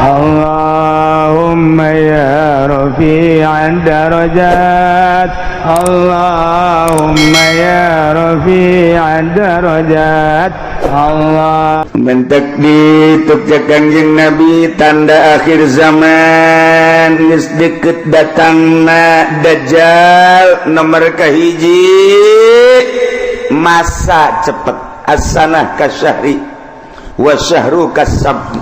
اللهم يا رفيع الدرجات، اللهم يا رفيع الدرجات، Allah. Mentek dituk Kangjeng Nabi, tanda akhir zaman geus deket datangna Dajjal. Nomor kahiji, masa cepet. السنة كالشهر والشهر كالسبع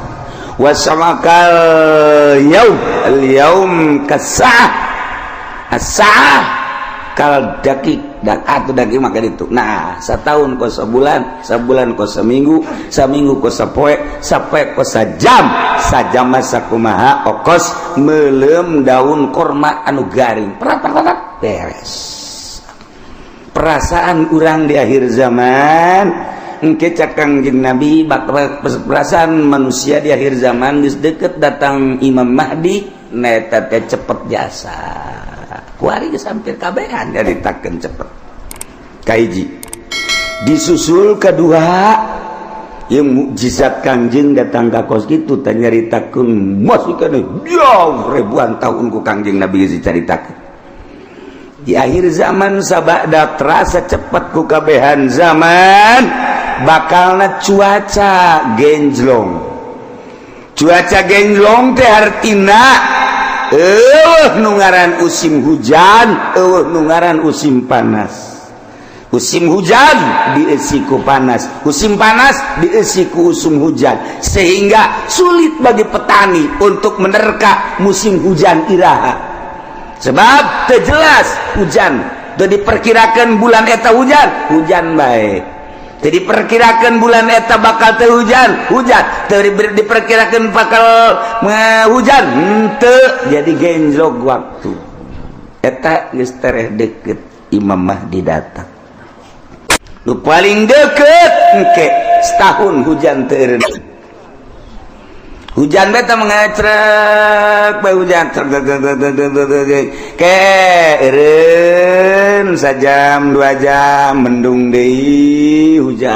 والسبع كاليوم اليوم كالساعة الساعة كالدقيقة dan atau daging maka itu. Nah, setahun kos sebulan, sebulan kos seminggu, seminggu kos sapoe, sapoe kos sajam, sajam masa kumaha okos melem daun korma anu garing, perat perat beres. Perasaan urang di akhir zaman engke, cak Kangjeng Nabi, bakal perasaan manusia di akhir zaman geus deket datang Imam Mahdi. Neta teh cepet jasa, kuari geus hampir kabehan nyaritakeun cepet. Kahiji, disusul kedua yang mukjizat Kangjeng datang ka kos kitu teh nyaritakeun masih kana jauh ribuan tahun ku Kangjeng Nabi geus dicaritakeun. Di akhir zaman, sabada terasa cepat ku kabehan zaman, bakalna cuaca genjlong. Cuaca genjlong teh artina eueuh nu ngaran musim hujan, eueuh nu ngaran musim panas. Musim hujan diisi ku panas, musim panas diisi ku musim hujan, sehingga sulit bagi petani untuk menerka musim hujan iraha, sebab terjelas hujan. Jadi diperkirakan bulan eta hujan, hujan baik. Jadi diperkirakan bulan eta bakal teu hujan, hujan. Teu diperkirakan bakal hujan, henteu. Jadi genjlok waktu. Eta geus tereh deket Imam Mahdi datang. Nu paling deket engke setahun hujan teu. Hujan beta mengecrek bae, hujan ke eureun sajam 2 jam, mendung deui, hujan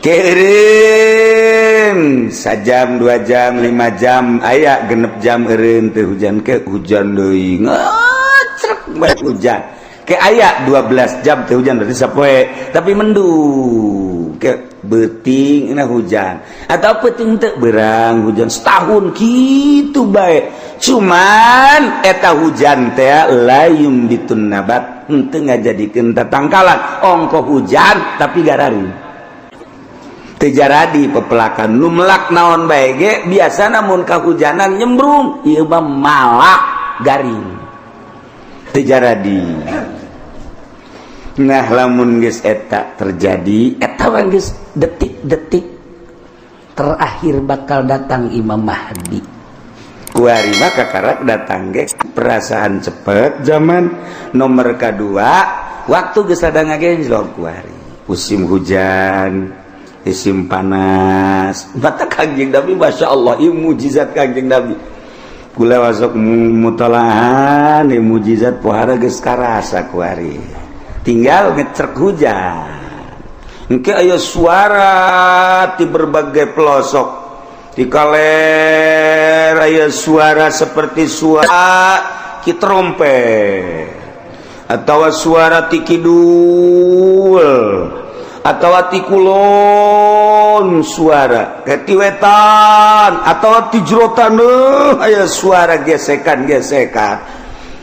ke eureun sajam 2 jam, 5 jam, aya 6 jam eureun teu hujan, ke hujan deui, ngecrek bae hujan. Ke aya 12 jam teu hujan, berarti sapoe tapi mendung. Ke beuting na hujan atau peuting teu berang hujan. Setahun gitu bae, cuman eta hujan teh لا ينبت النبات, henteu ngajadikeun tatangkalan. Ongko hujan tapi gararing, teu jaradi pepelakan. Nu melak naon bae ge biasa, namun kahujanan nyembrung, ieu mah malak garing, teu jaradi. Nah, lamun geus eta terjadi, eta mah geus detik-detik terakhir bakal datang Imam Mahdi. Kuari mah kakarak datang ge perasaan cepet zaman. Nomor kedua, waktu geus ada ngagenjlok kuari, musim hujan, musim panas. Mata Kangjeng Nabi, Masya Allah, ieu mujizat Kangjeng Nabi. Kula masuk mutolahan ieu mujizat pohara geus karasa kuari. Tinggal ngecrek hujan engke aya suara di berbagai pelosok. Di kaler aya suara seperti suara ki trompet atau suara ti kidul atau ti kulon, suara ke ti wetan atau ti jero taneuh aya suara gesekan-gesekan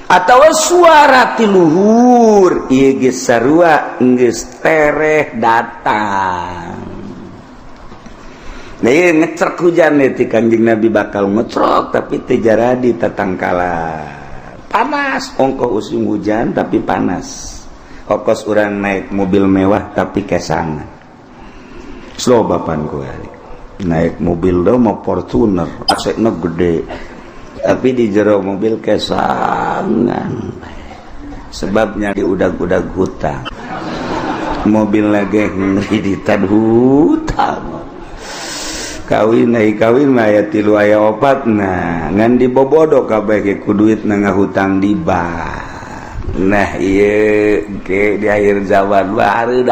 atau suara ti luhur. Ieu geus sarua geus tereh datang. Nah, ieu ngecrek hujan ti Kanjeng Nabi bakal ngecrok tapi teu jaradi tatangkalan. Panas, ongkoh musim hujan tapi panas, okos urang naik mobil mewah tapi kesangan. Slow bapan ku naik mobil do mau Fortuner, AC na gede, tapi di jero mobil kesangan, sebabnya di udag-udag hutang mobil lagi, ngreditan hutang. Kawin naik kawin mah aya tilu, aya opat. Nah, ngan dibobodo kabeh ge ku duit na ngahutang di bank. Nah, ieu ke di akhir zaman baru.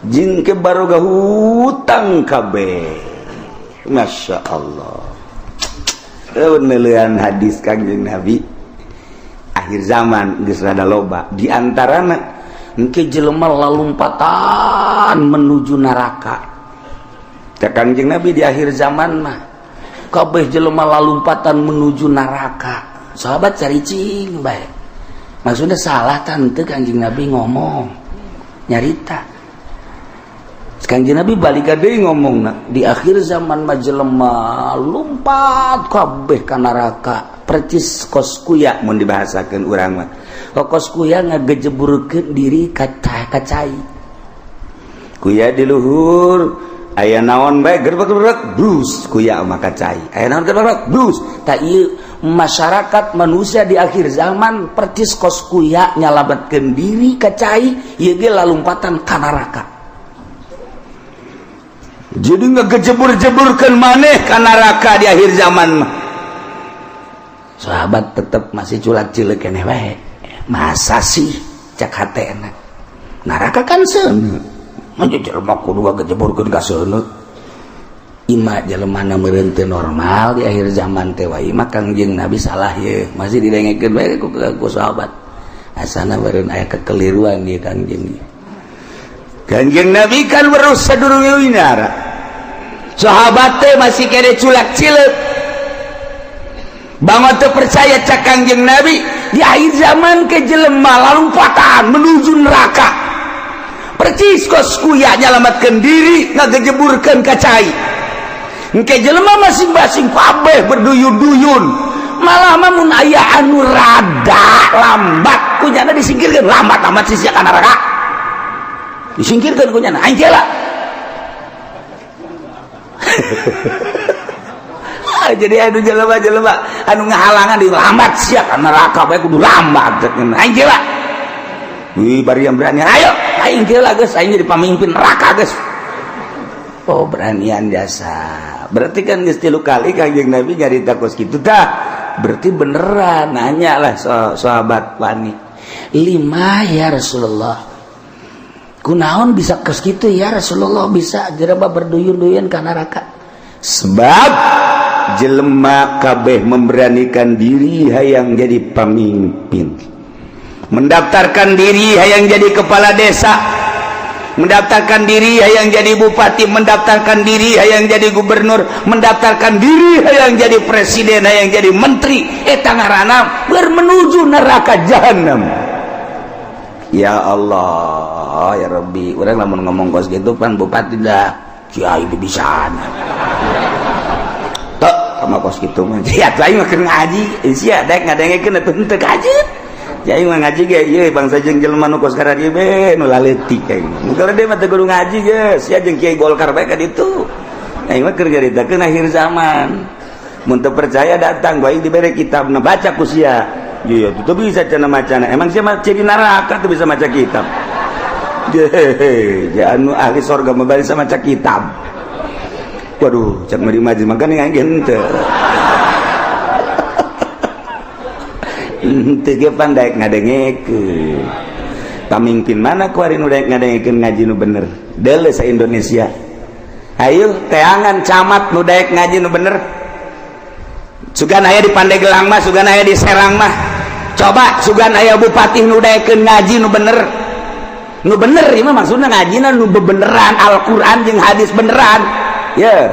Jeung ke baroga hutang kabeh. Masya Allah. Neuleuan hadis Kangjeng Nabi akhir zaman geus rada loba di antarana engke jelema lalumpatan menuju neraka. Cek Kangjeng Nabi di akhir zaman mah kabeh jelema lalumpatan menuju neraka. Sahabat caricing bae. Maksudnya salah tante Kangjeng Nabi ngomong nyarita. Kangjeng Nabi balik deui ngomongna di akhir zaman mah jelema lumpat kabeh ka neraka percis kos kuya mun dibahasakeun urang mah. Kos kuya ngagejeburkeun diri ka cai. Kuya di luhur aya naon bae gerbek-gerbek brus kuya mah ka cai. Aya naon gerbek brus. Ta ieu masyarakat manusia di akhir zaman percis kos kuya nyalametkeun diri ka cai ieu ge lalumpatan ka neraka. Jadi ngegejebur-jeburkan maneh ka neraka di akhir zaman mah. Sahabat tetep masih culak-cileuk keneh wae. Masa sih cak hatena. Neraka kan seuneu. Mah jelema kudu ngagejeburkeun ka seuneu. Ima jelema na meureun teu normal di akhir zaman teh wae mah Kangjeng Nabi salah ye. Masih didengekeun wae ku sahabat. Asana meureun aya kekeliruan ieu Kangjeng. Kangjeng Nabi kan weruh sadurunge winara. Sahabat teh masih kene culak cileuk. Bangun teu percaya cak Kangjeng Nabi di akhir zaman ke jelema lalumpatan menuju neraka. Percis kos kuya nyalamatkeun diri ngagejeburkeun ka cai. Engke jelema masing-masing kabeh berduyun-duyun. Malah mah mun aya anu rada lambat kunyana disingkirkeun, lambat amat sih sia ka neraka. Disingkirkeun kunyana aing teh lah. Jadi anu jelema-jelema anu ngahalangan di lambat sia ka neraka bae kudu lambat aing teh lah. Wih bari yang berani ayo aing teh lah geus aing jadi pamimpin neraka geus. Oh beranian jasa. Berarti kan geus 3 kali Kangjeng Nabi nyarita kos kitu tah. Berarti beneran nanya lah sahabat wani. Lima ya Rasulullah. Kunaon bisa kos kitu ya Rasulullah bisa jelema berduyun-duyun ka neraka. Sebab jelema kabeh memberanikan diri hayang jadi pemimpin. Mendaftarkan diri hayang jadi kepala desa. Mendaftarkan diri hayang jadi bupati, mendaftarkan diri hayang jadi gubernur, mendaftarkan diri hayang jadi presiden, hayang jadi menteri. Eta ngaranna bermenuju neraka jahanam. Ya Allah, ya Rabbi, urang lamun ngomong kos gitu pan bupati dah kiai bisaan. Tok sama kos kitu mah. Ya aing mah keur ngaji, sia daek ngadengekeun atuh henteu kajeun. Ya aing mah ngaji ge ieu bangsa jeung jelema nu kos kararieu be nu laletik aing. Mun dia mah teu kudu ngaji geus, sia jeung kiai Golkar bae ka ditu. Aing mah keur nyaritakeun akhir zaman. Mun teu percaya datang bae dibere kitabna baca ku sia. Iya, itu bisa cenah macana. Emang sia mah ciri neraka tuh bisa maca kitab. Hehehe, anu ahli sorga mah bisa maca kitab. Waduh, cak mari majelis makane aing henteu. Henteu ge pan daek ngadengekeun. Pamimpin mana kuari nu daek ngadengekeun ngaji nu bener? Deuleu sa Indonesia. Ayo teangan camat nu daek ngaji nu bener. Sugan aya di Pandeglang mah, sugan aya di Serang mah. Coba sugan aya bupati nu daekeun ngaji nu bener. Nu bener ieu mah maksudna ngajina nu bebeneran Al-Qur'an jeung hadis beneran. Ye,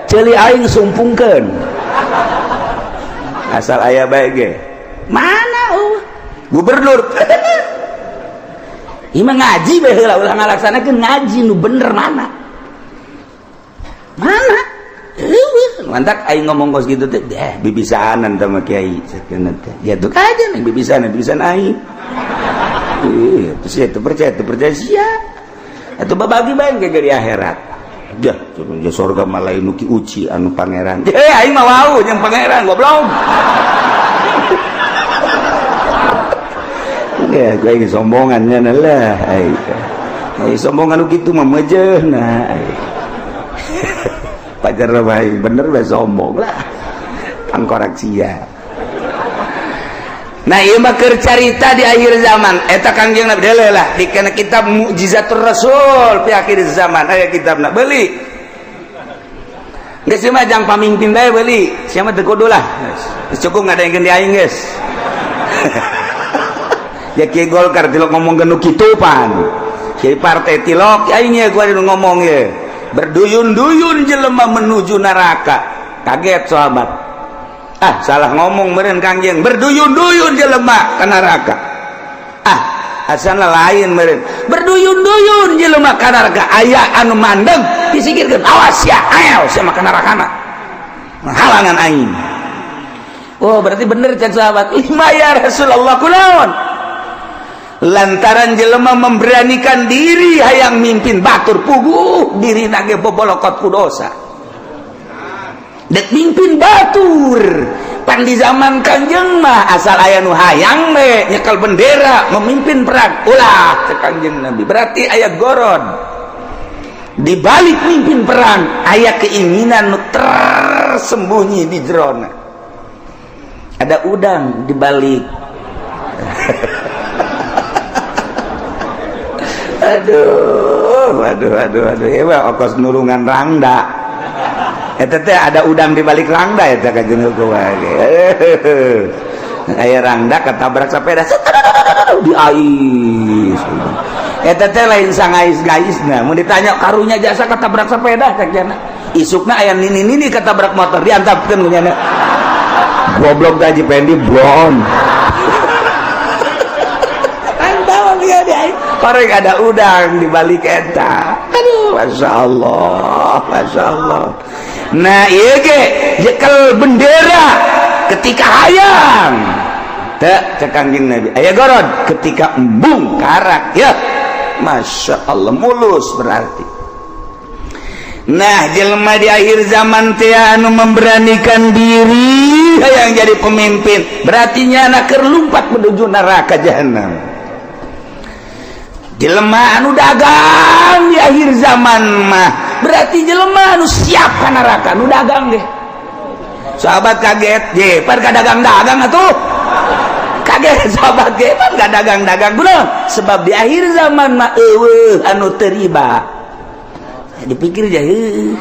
ceuli aing sumpungkeun. Asal aya bae ge. Mana gubernur? Ieu mah ngaji bae heula ulah ngalaksanakeun ngaji nu bener mana? Mana? Mantak aing ngomong kos gitu teh, bibisaanan sama kiai sakeuna teh. Ya tuh aja nih bibisaanan, bibisan aing. Ih, terus ya teu percaya sia. Atuh babagi bae ke di akhirat. Jah, ya surga mah lain nu ki uci anu pangeran. Eh aing mah wau jeung pangeran goblok. Ya, gue ini sombongannya lah. Ai sombongan nu kitu mah meujeuhna. Pacar baik bener bae sombong lah. Tangkorak sia. Nah, ieu mah keur carita di akhir zaman. Eta Kangjeng Nabi deuleu lah di kana kitab Mukjizatur Rasul fi akhir zaman aya kitabna, beuli. Geus mah jang pamimpin bae beuli, sia mah teu kudu lah. Geus cukup ngadengkeun di aing geus. Ya kiai Golkar tilok ngomong nu kitu pan. Kiai partai tilok aing ye gua ngomong ye. Berduyun-duyun jelema menuju neraka. Kaget sahabat. Ah, salah ngomong meureun Kangjeng, berduyun-duyun jelema ka neraka. Ah, asana lain meureun. Berduyun-duyun jelema ka neraka, aya anu mandeg disingkirkeun, awas ya, ayo sia mah ka nerakana. Halangan aing. Oh, berarti bener cek sahabat. Lima ya Rasulullah kunaon? Lantaran jelema memberanikan diri hayang mimpin batur puguh dirina ge bobolokot ku dosa. Dek mimpin batur pan di zaman Kangjeng mah asal aya nu hayang we nyekel bendera memimpin perang ulah cek Kangjeng Nabi, berarti aya gorod di balik mimpin perang, aya keinginan nu tersembunyi di jerona, ada udang di balik. Aduh aduh aduh aduh, ya okos nulungan rangda. Eta teh ada udang di balik rangda eta ka jeung kumaha. Aya rangda ketabrak sepeda di ais. Eta teh lain sangais-gaisna. Mun ditanya karunya jasa ketabrak sepeda cek jana. Isukna aya nini-nini ketabrak motor diantapkeun ku nyana. Goblok gaji Pendi blon. Antap dia di ais. Korek ada udang di balik eta. Aduh, Masya Allah, Masya Allah. Nah iya ge jekel bendera ketika hayang teu cek Kangjeng Nabi aya gorod ketika embung karak ya Masya Allah mulus berarti. Nah jelema di akhir zaman teh anu memberanikan diri hayang jadi pemimpin berarti nyana keur lumpat menuju neraka jahanam. Jelema anu dagang di akhir zaman mah berarti jelema anu siap ka neraka nu dagang deh. Sahabat kaget, je pan ka dagang-dagang atuh. Kaget sahabat ge pan ka dagang-dagang kunaon? Sebab di akhir zaman mah eueuh anu teu riba. Dipikir je heuh.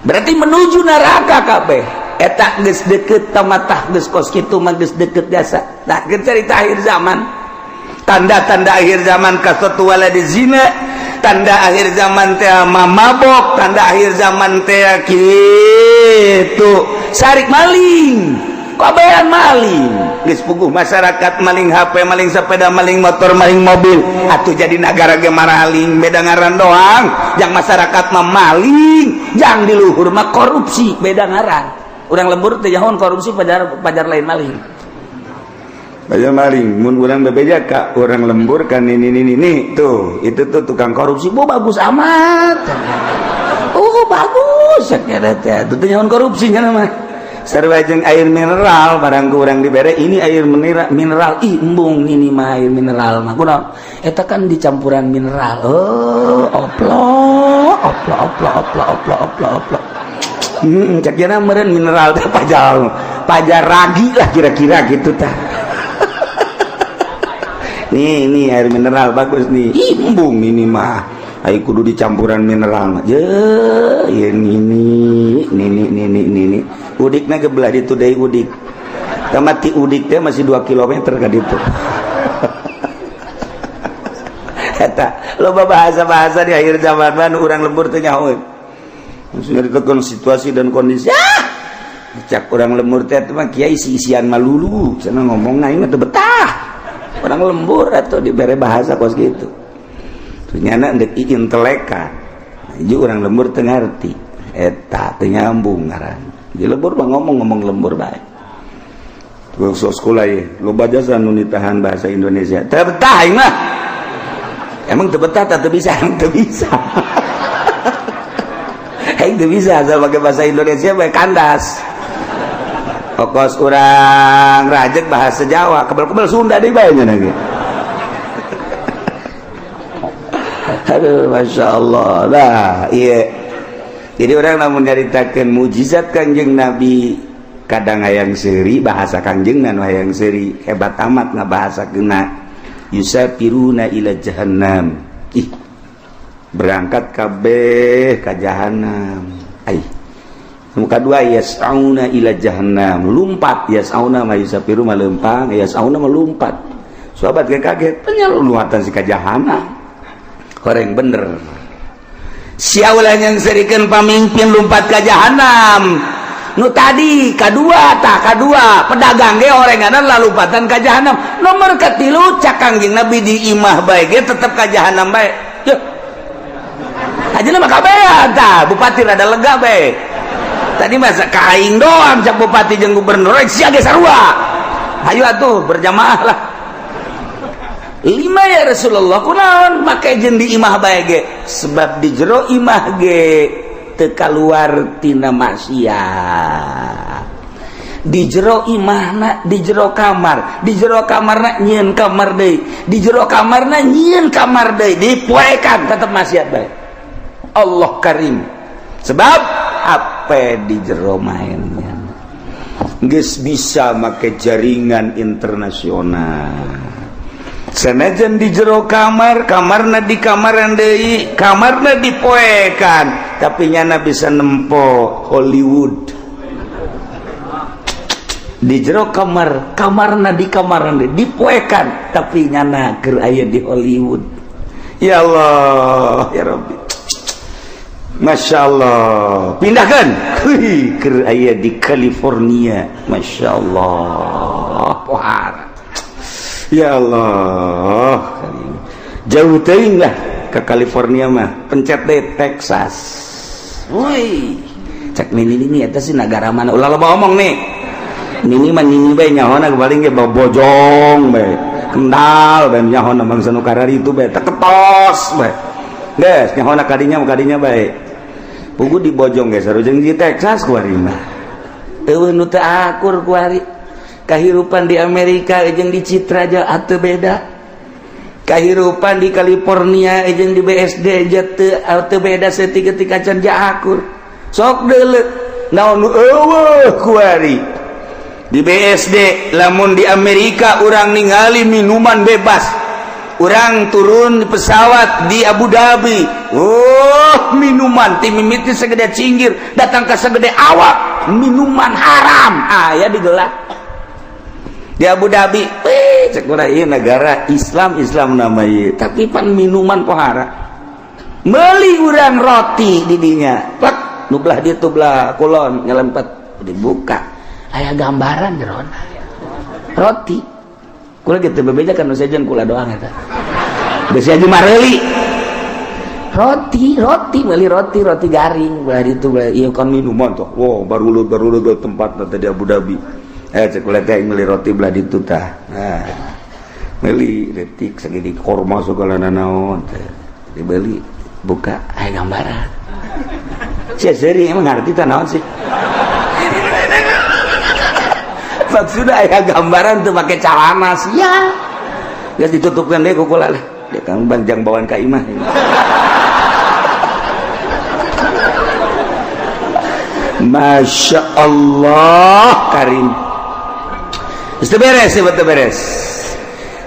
Berarti menuju neraka kabeh. Eta geus deukeut tamatah geus kos kitu mah geus deukeut jasa. Tah keur carita akhir zaman. Tanda-tanda akhir zaman kasatu waladi zina, tanda akhir zaman teh mabok, tanda akhir zaman teh kitu sarik maling, kabehan maling. Geus puguh masyarakat maling HP, maling sepeda, maling motor, maling mobil. Atuh jadi nagara ge maraling, beda ngaran doang. Jang masyarakat mah maling, jang di luhur mah korupsi, beda ngaran. Urang lembur teh jahon korupsi pajar pajar lain maling. Banyak maling, mun urang bebeja ka orang lembur kan ini tuh, itu tuh tukang korupsi, oh bagus amat. Oh bagus, kira teh. Itu teh nyawan korupsinya mah. Sarua jeung air mineral barang ku urang dibere ini air mineral, mineral ih embung ini mah air mineral mah. Kunaon? Eta kan dicampuran mineral. Oh, oplo, oplo, oplo, oplo, oplo, oplo, oplo. Cek jana meureun mineral teh pajar, pajar ragi lah kira-kira gitu tah. Nih, ini air mineral bagus nih. Ih, embung ini mah. Ayo kudu dicampuran mineral mah. Je, ya ini, ini, ini, ini, ini. Udikna ge belah ditu deui udik. Mati udik teh masih 2 km ka ditu. Eta loba bahasa-bahasa di akhir zaman mah nu urang lembur teh nyahoeun. Maksudnya ditekan situasi dan kondisi. Ah! Cak urang lembur teh mah kiai isi-isian malulu. Cenah ngomong aing mah teu betah. Orang lembur atau dibere bahasa kos gitu. Ternyata ndek intelekan. Nah, orang lembur teu ngarti. Eta teu nyambung ngaran. Di lembur mah ngomong-ngomong lembur bae. Terus sekolah ye, loba jasa nu ditahan bahasa Indonesia. Teu betah aing mah. Emang teu betah teu bisa, emang teu bisa. Aing teu bisa asal pakai bahasa Indonesia bae kandas. Okos urang rajek bahasa Jawa, kebel-kebel Sunda deui bae nya ge. Aduh, Masya Allah. Nah, iya. Jadi orang namun nyaritakeun mujizat Kanjeng Nabi Kadang hayang seuri bahasa Kangjeng nu hayang seuri hebat amat ngabahasa kena yusafiruna ila jahannam. Ih, berangkat kabeh ka jahannam. Ai muka dua yas'auna ila jahannam, lumpat. Yas'auna ma yusafiru ma lempang, yas'auna ma lumpat. Sahabat ge kaget, penyaluatan si ka jahannam. Horeng bener sia ulah nyangserikeun pamimpin lumpat ka jahannam. Nu tadi kadua tah kadua pedagang ge orenganan lalumpatan ka jahannam. Nomor katilu cak Kangjeng Nabi di imah bae ge tetep ka jahannam bae. Yeuh. Ajeuna mah kabehan tah bupati rada lega bae. Tadi masa ka aing doang cak bupati jeung gubernur sia ge sarua. Hayu atuh berjamaah lah. Lima ya Rasulullah kunaon make jeung di imah bae ge? Sebab di jero imah ge teu kaluar tina maksiat. Di jero imahna, di jero kamar, di jero kamarna nyieun kamar deui, di jero kamarna nyieun kamar deui, dipoekan tetep maksiat bae. Allah Karim. Sebab apa di jero mainnya geus bisa make jaringan internasional. Senajan di jero kamar, kamarna di kamaran deui, kamarna dipoekan, tapi nyana bisa nempo Hollywood. Di jero kamar, kamarna di kamaran deui, dipoekan, tapi nyana keur aya di Hollywood. Ya Allah, ya Rabbi. Masya Allah, pindahkan keur aya di California. Masya Allah, pohara. Ya Allah, jauh teuing lah ke California mah, pencet deh Texas. Woi, cek nini ini eta sih negara mana? Ulah loba omong nih. Nini mah nini bae nyahona paling ge bojong bae. Kendal bae nyahona bangsa nu kararitu bae teketos bae. Geus nyahona kadinya kadinya bae. Pugu di bojong ge sarujeng di Texas kuari mah. Eueuh nu teu akur kuari. Kahirupan di Amerika jeung di Citra aja atau beda. Kahirupan di California jeung di BSD aja teu beda saeutik ketika can akur. Sok deuleu naon nu eueuh kuari. Di BSD lamun di Amerika urang ningali minuman bebas. Urang turun di pesawat di Abu Dhabi. Oh, minuman ti mimiti segede cinggir datang ke segede awak, minuman haram aya digelar. Di Abu Dhabi, wih, cek urang ieu negara Islam, Islam namanya, tapi pan minuman pohara. Meuli urang roti di dinya, plek, nu belah dieu tuh belah kulon nyelempet, dibuka, aya gambaran jeron roti. Kula gitu bebeja kan nu sejen kula doang eta. Geus aja mareuli. Roti, roti, meuli roti, roti garing belah ditu belah ieu kan minuman tuh. Wow, baru baru tempat tadi di Abu Dhabi. Cek kula teh meuli roti belah ditu tah. Nah, meuli detik segini korma segala nanaon teh. Dibeli, buka aya gambaran. Sia seuri emang ngarti tah naon sih? Maksudnya aya gambaran tuh make calana sia. Geus ditutupkeun deui ku kula lah. Dia kan banjang bawaan ka imah. Masya Allah Karim. Geus beres, betul beres.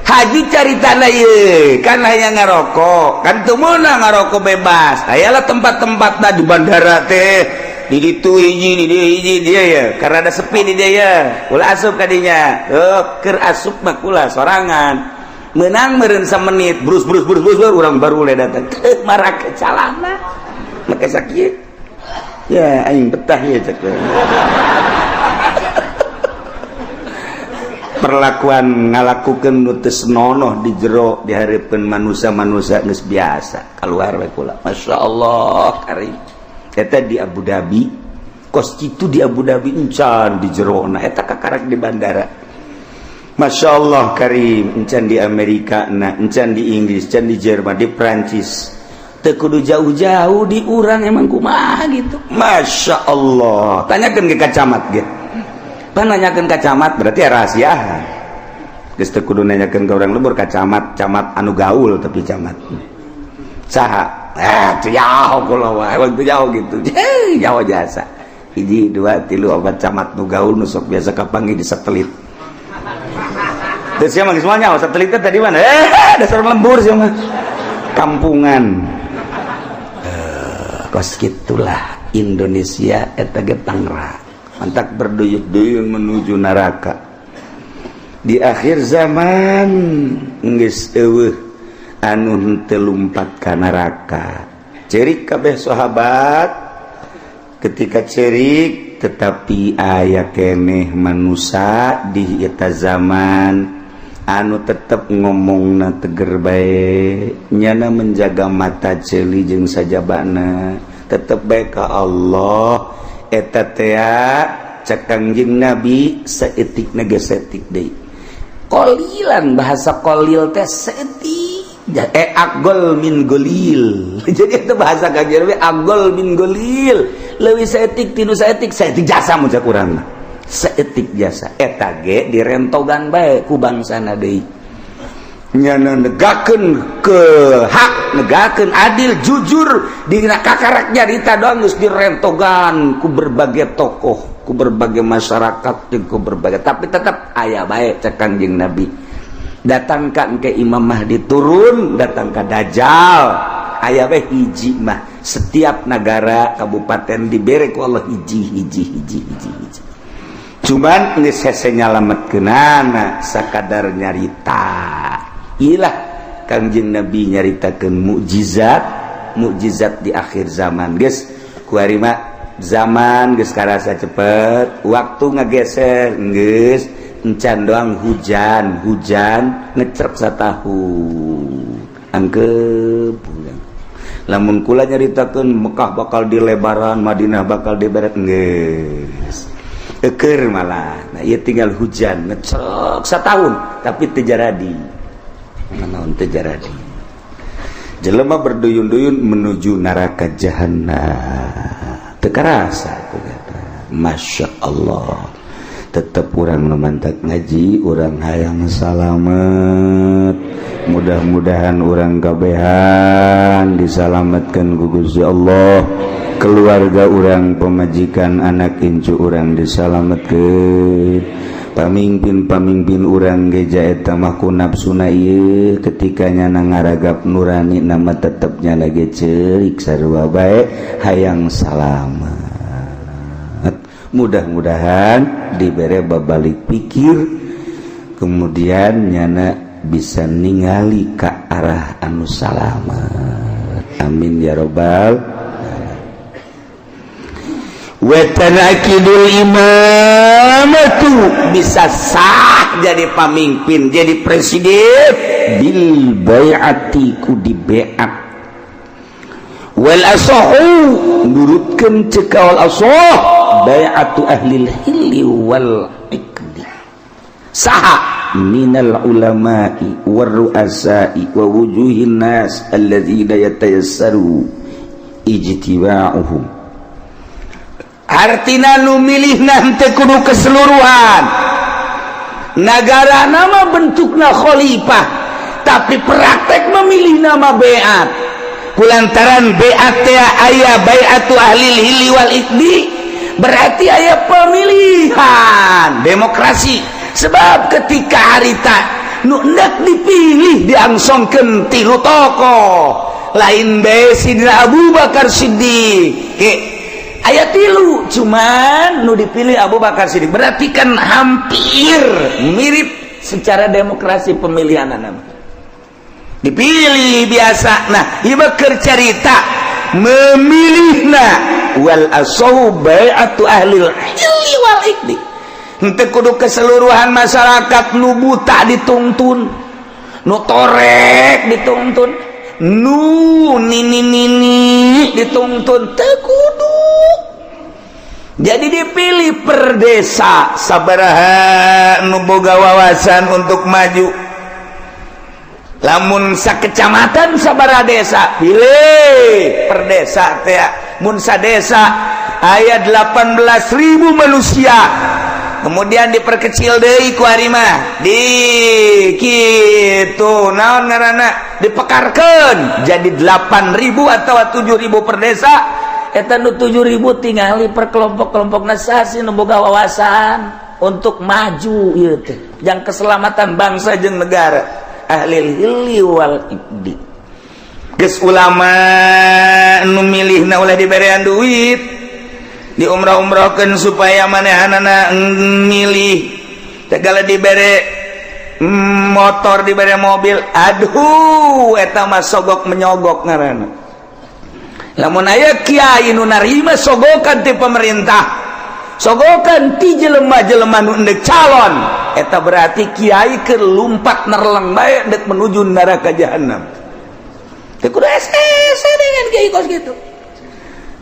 Haji cari tanah ye, kan hanya ngarokok, kan teu meunang ngarokok bebas. Ayalah tempat-tempat di bandara teh, di ditu hiji, di dieu hiji dia ya, karena ada sepi di dia ya. Ulah asup kadinya. Oh, keur asup mah kula sorangan. Menang meureun samenit, brus brus brus brus urang baru le datang. Teu marake calana. Make sakieu. Ya aing betah ya cek. Perlakuan ngalakukeun nu teu senonoh di jero dihareupeun manusia-manusia geus biasa keluar we kula. Masya Allah karim. Eta di Abu Dhabi, kos kitu di Abu Dhabi encan di jerona eta kakarak di bandara. Masya Allah karim, encan di Amerika na, encan di Inggris, encan di Jerman, di Prancis. Teu kudu jauh-jauh di urang emang kumaha gitu. Masya Allah. Tanyakeun ke camat ge. Pananyakeun ka camat berarti rahasia. Geus teu kudu nanyakeun ka urang lembur ka camat, camat anu gaul tapi camat. Saha? Teu jauh kula wae, teu jauh gitu. Jauh jasa. Hiji, dua, tilu, opat camat nu gaul, nu sok biasa kapanggih di satelit. Terus siapa semuanya satelitnya tadi mana? Eh, dasar lembur sih mah. Kampungan. Eh, kos gitulah Indonesia eta ge pangra. Mantak berduyun-duyun menuju neraka. Di akhir zaman geus euweuh anu henteu lumpat ka neraka. Cerik kabeh sahabat ketika cerik, tetapi aya keneh manusia di eta zaman anu tetep ngomong na teger bae, nyana menjaga mata ceuli jeung sajabana, tetep bae ka Allah. Eta tea cek Kangjeng Nabi saeutik ge saeutik deui, qolilan. Bahasa qolil teh saeutik, eh, aqollu min qolil. Jadi itu bahasa Kangjeng Nabi aqollu min qolil, leuwih saeutik tinu saeutik, saeutik jasa mun cek urang mah, saeutik jasa. Eta ge direntogan bae ku bangsana deui. Nyana negakeun ke hak, negakeun adil, jujur dina kakarak nyarita doang geus direntogan ku berbagai tokoh, ku berbagai masyarakat, jeung ku berbagai, tapi tetap aya bae. Cek Kangjeng Nabi, datangkan ke Imam Mahdi turun, datang ke Dajjal, aya bae hiji mah. Setiap negara kabupaten dibere ku Allah hiji, hiji, hiji, hiji, hiji. Cuman geus hese nyalametkeunana sakadar nyarita. Ilah Kangjeng Nabi nyaritakeun mukjizat mukjizat di akhir zaman. Geus kuari mah zaman geus karasa cepet, waktu ngageser, geus encan doang hujan, hujan ngecrek satahun angkep. Lamun kula nyaritakeun Mekah bakal dilebaran, Madinah bakal diberet, geus eker malah. Nah, ieu tinggal hujan ngecrek satahun tapi teu jaradi naon, teu jaradi. Jelema berduyun-duyun menuju neraka jahanam, teu karasa. Masya Allah, tetap urang mantak ngaji, urang hayang salamet. Mudah-mudahan urang kabehan disalamatkan ku Gusti Allah, keluarga urang, pemajikan, anak incu urang disalamatkan, pamimpin-pamimpin urang geja. Eta mah ku nafsuna ieu ketika nyana ngaragap nurani nama tetepnya lagi cerik sarua bae hayang salamet. Mudah-mudahan dibere babalik pikir, kemudian nyana bisa ningali ke arah anu salamet. Amin ya robbal. Watanakidul imamatu, bisa sah jadi pamimpin, jadi presiden, bil bai'ati, ku di baiat. Wal asahu, nurutkeun cek wal asah, bai'atu ahlil hilli wal iqdi. Saha? Minal ulama'i war ru'asa'i wa wujuhin nas alladzina yatayassaru ijtiba'uhum. Artina nu milih nanti kudu keseluruhan negara. Nama bentukna khalifah, tapi praktek memilih nama beat. Kulantaran beat teh aya bai'atu ahli hilli wal iqdi, berarti aya pemilihan demokrasi. Sebab ketika harita nu hendak dipilih diangsongkeun tilu tokoh, lain bae Sidina Abu Bakar Siddiq. Aya tilu, cuman nu dipilih Abu Bakar Siddiq. Berarti kan hampir mirip secara demokrasi pemilihan nama dipilih biasa. Nah, ieu keur carita memilihna. Wal asahu bai'atu ahli hilli wal iqdi. Henteu kudu keseluruhan masyarakat. Nu buta dituntun, nu torek dituntun, nu nini nini dituntun, teu kudu. Jadi dipilih per desa sabaraha nu boga wawasan untuk maju. Lamun sakecamatan sabaraha desa, pilih per desa teh. Mun sadesa aya 18.000 manusia, kemudian diperkecil deui ku ari mah di kitu, naon ngaranna, dipekarkeun jadi 8000 atau 7000 per desa. Eta nu 7000 tingali per kelompok-kelompok nasasi nu boga wawasan untuk maju ieu teh jang keselamatan bangsa jeung negara. Ahli hilli wal aqdi, geus ulama nu milihna ulah diberean duit, diumrah-umrahkeun supaya manehanana milih. Segala dibere motor, dibere mobil, aduh, eta mah sogok menyogok ngaranna. Lamun aya kiai nu narima sogokan ti pemerintah, sogokan ti jelema-jelema nu endek calon, eta berarti kiai keur lumpat nerleng bae dek menuju neraka jahanam. Teu kudu SS dengan kiai kos gitu.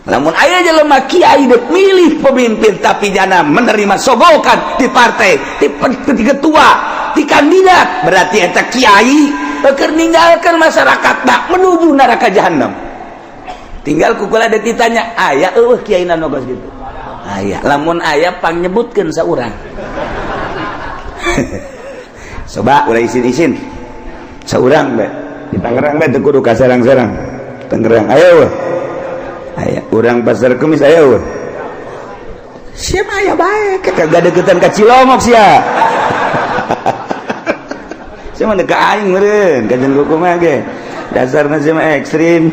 Lamun aya jelema kiai dek milih pemimpin tapi jana menerima sogokan di partai, di ketua, di kandidat, berarti eta kiai keur ninggalkeun masyarakat tak menuju neraka jahanam. Tinggal kukula ada ditanya, aya eueuh kiai nu kos gitu? Aya. Lamun aya, pangnyebutkeun saurang. Coba ulah isin-isin, saurang bae di Tangerang bae, teu kudu ka Serang-Serang. Tangerang aya eueuh? Aya. Urang Pasar Kemis aya eueuh? Siapa aya bae, kagak deketan ka Cilongok sia. Sia mah ka aing meureun, kajen kumaha ge. Dasarna sia mah ekstrim.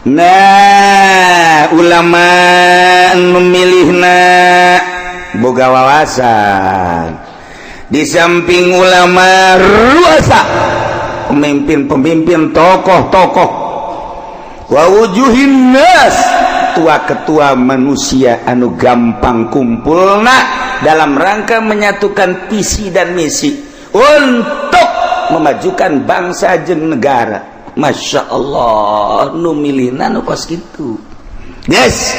Nah, ulama memilihna boga wawasan. Di samping ulama, ruasa, pemimpin-pemimpin, tokoh-tokoh, wa wujuhin nas, ketua-ketua manusia anu gampang kumpulna dalam rangka menyatukan visi dan misi untuk memajukan bangsa jeung negara. Masya Allah, nu milihna nu kos kitu. Yes,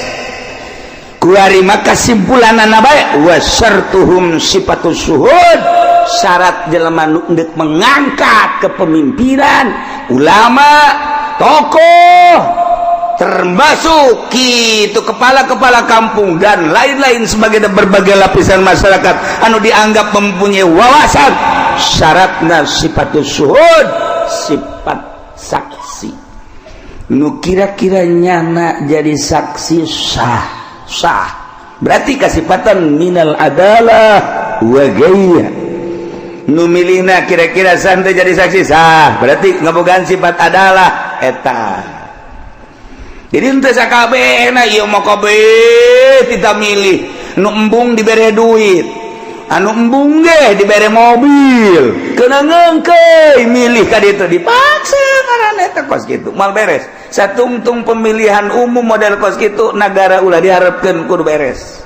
kuari maka kesimpulanana bae, wa syartuhum sifatus syuhud. Syarat jelema nu endek mengangkat kepemimpinan, ulama, tokoh, termasuk itu kepala-kepala kampung dan lain-lain sebagai berbagai lapisan masyarakat anu dianggap mempunyai wawasan, syaratna sifatus syuhud, sifat saksi. Nu kira-kira nyana jadi saksi sah, sah berarti kasifatan minal adalah wa gaya. Nu milihna kira-kira santai jadi saksi sah, berarti ngabogaan sifat adalah eta. Jadi ente sakabehna ieu mah kabeh kita milih nu embung dibere duit, anu embung ge dibere mobil, kena ngengkeuy milih ka ditu, dipaksa ngaranna eta kos kitu moal beres. Satungtung pemilihan umum model kos kitu, negara ulah diharapkeun kudu beres.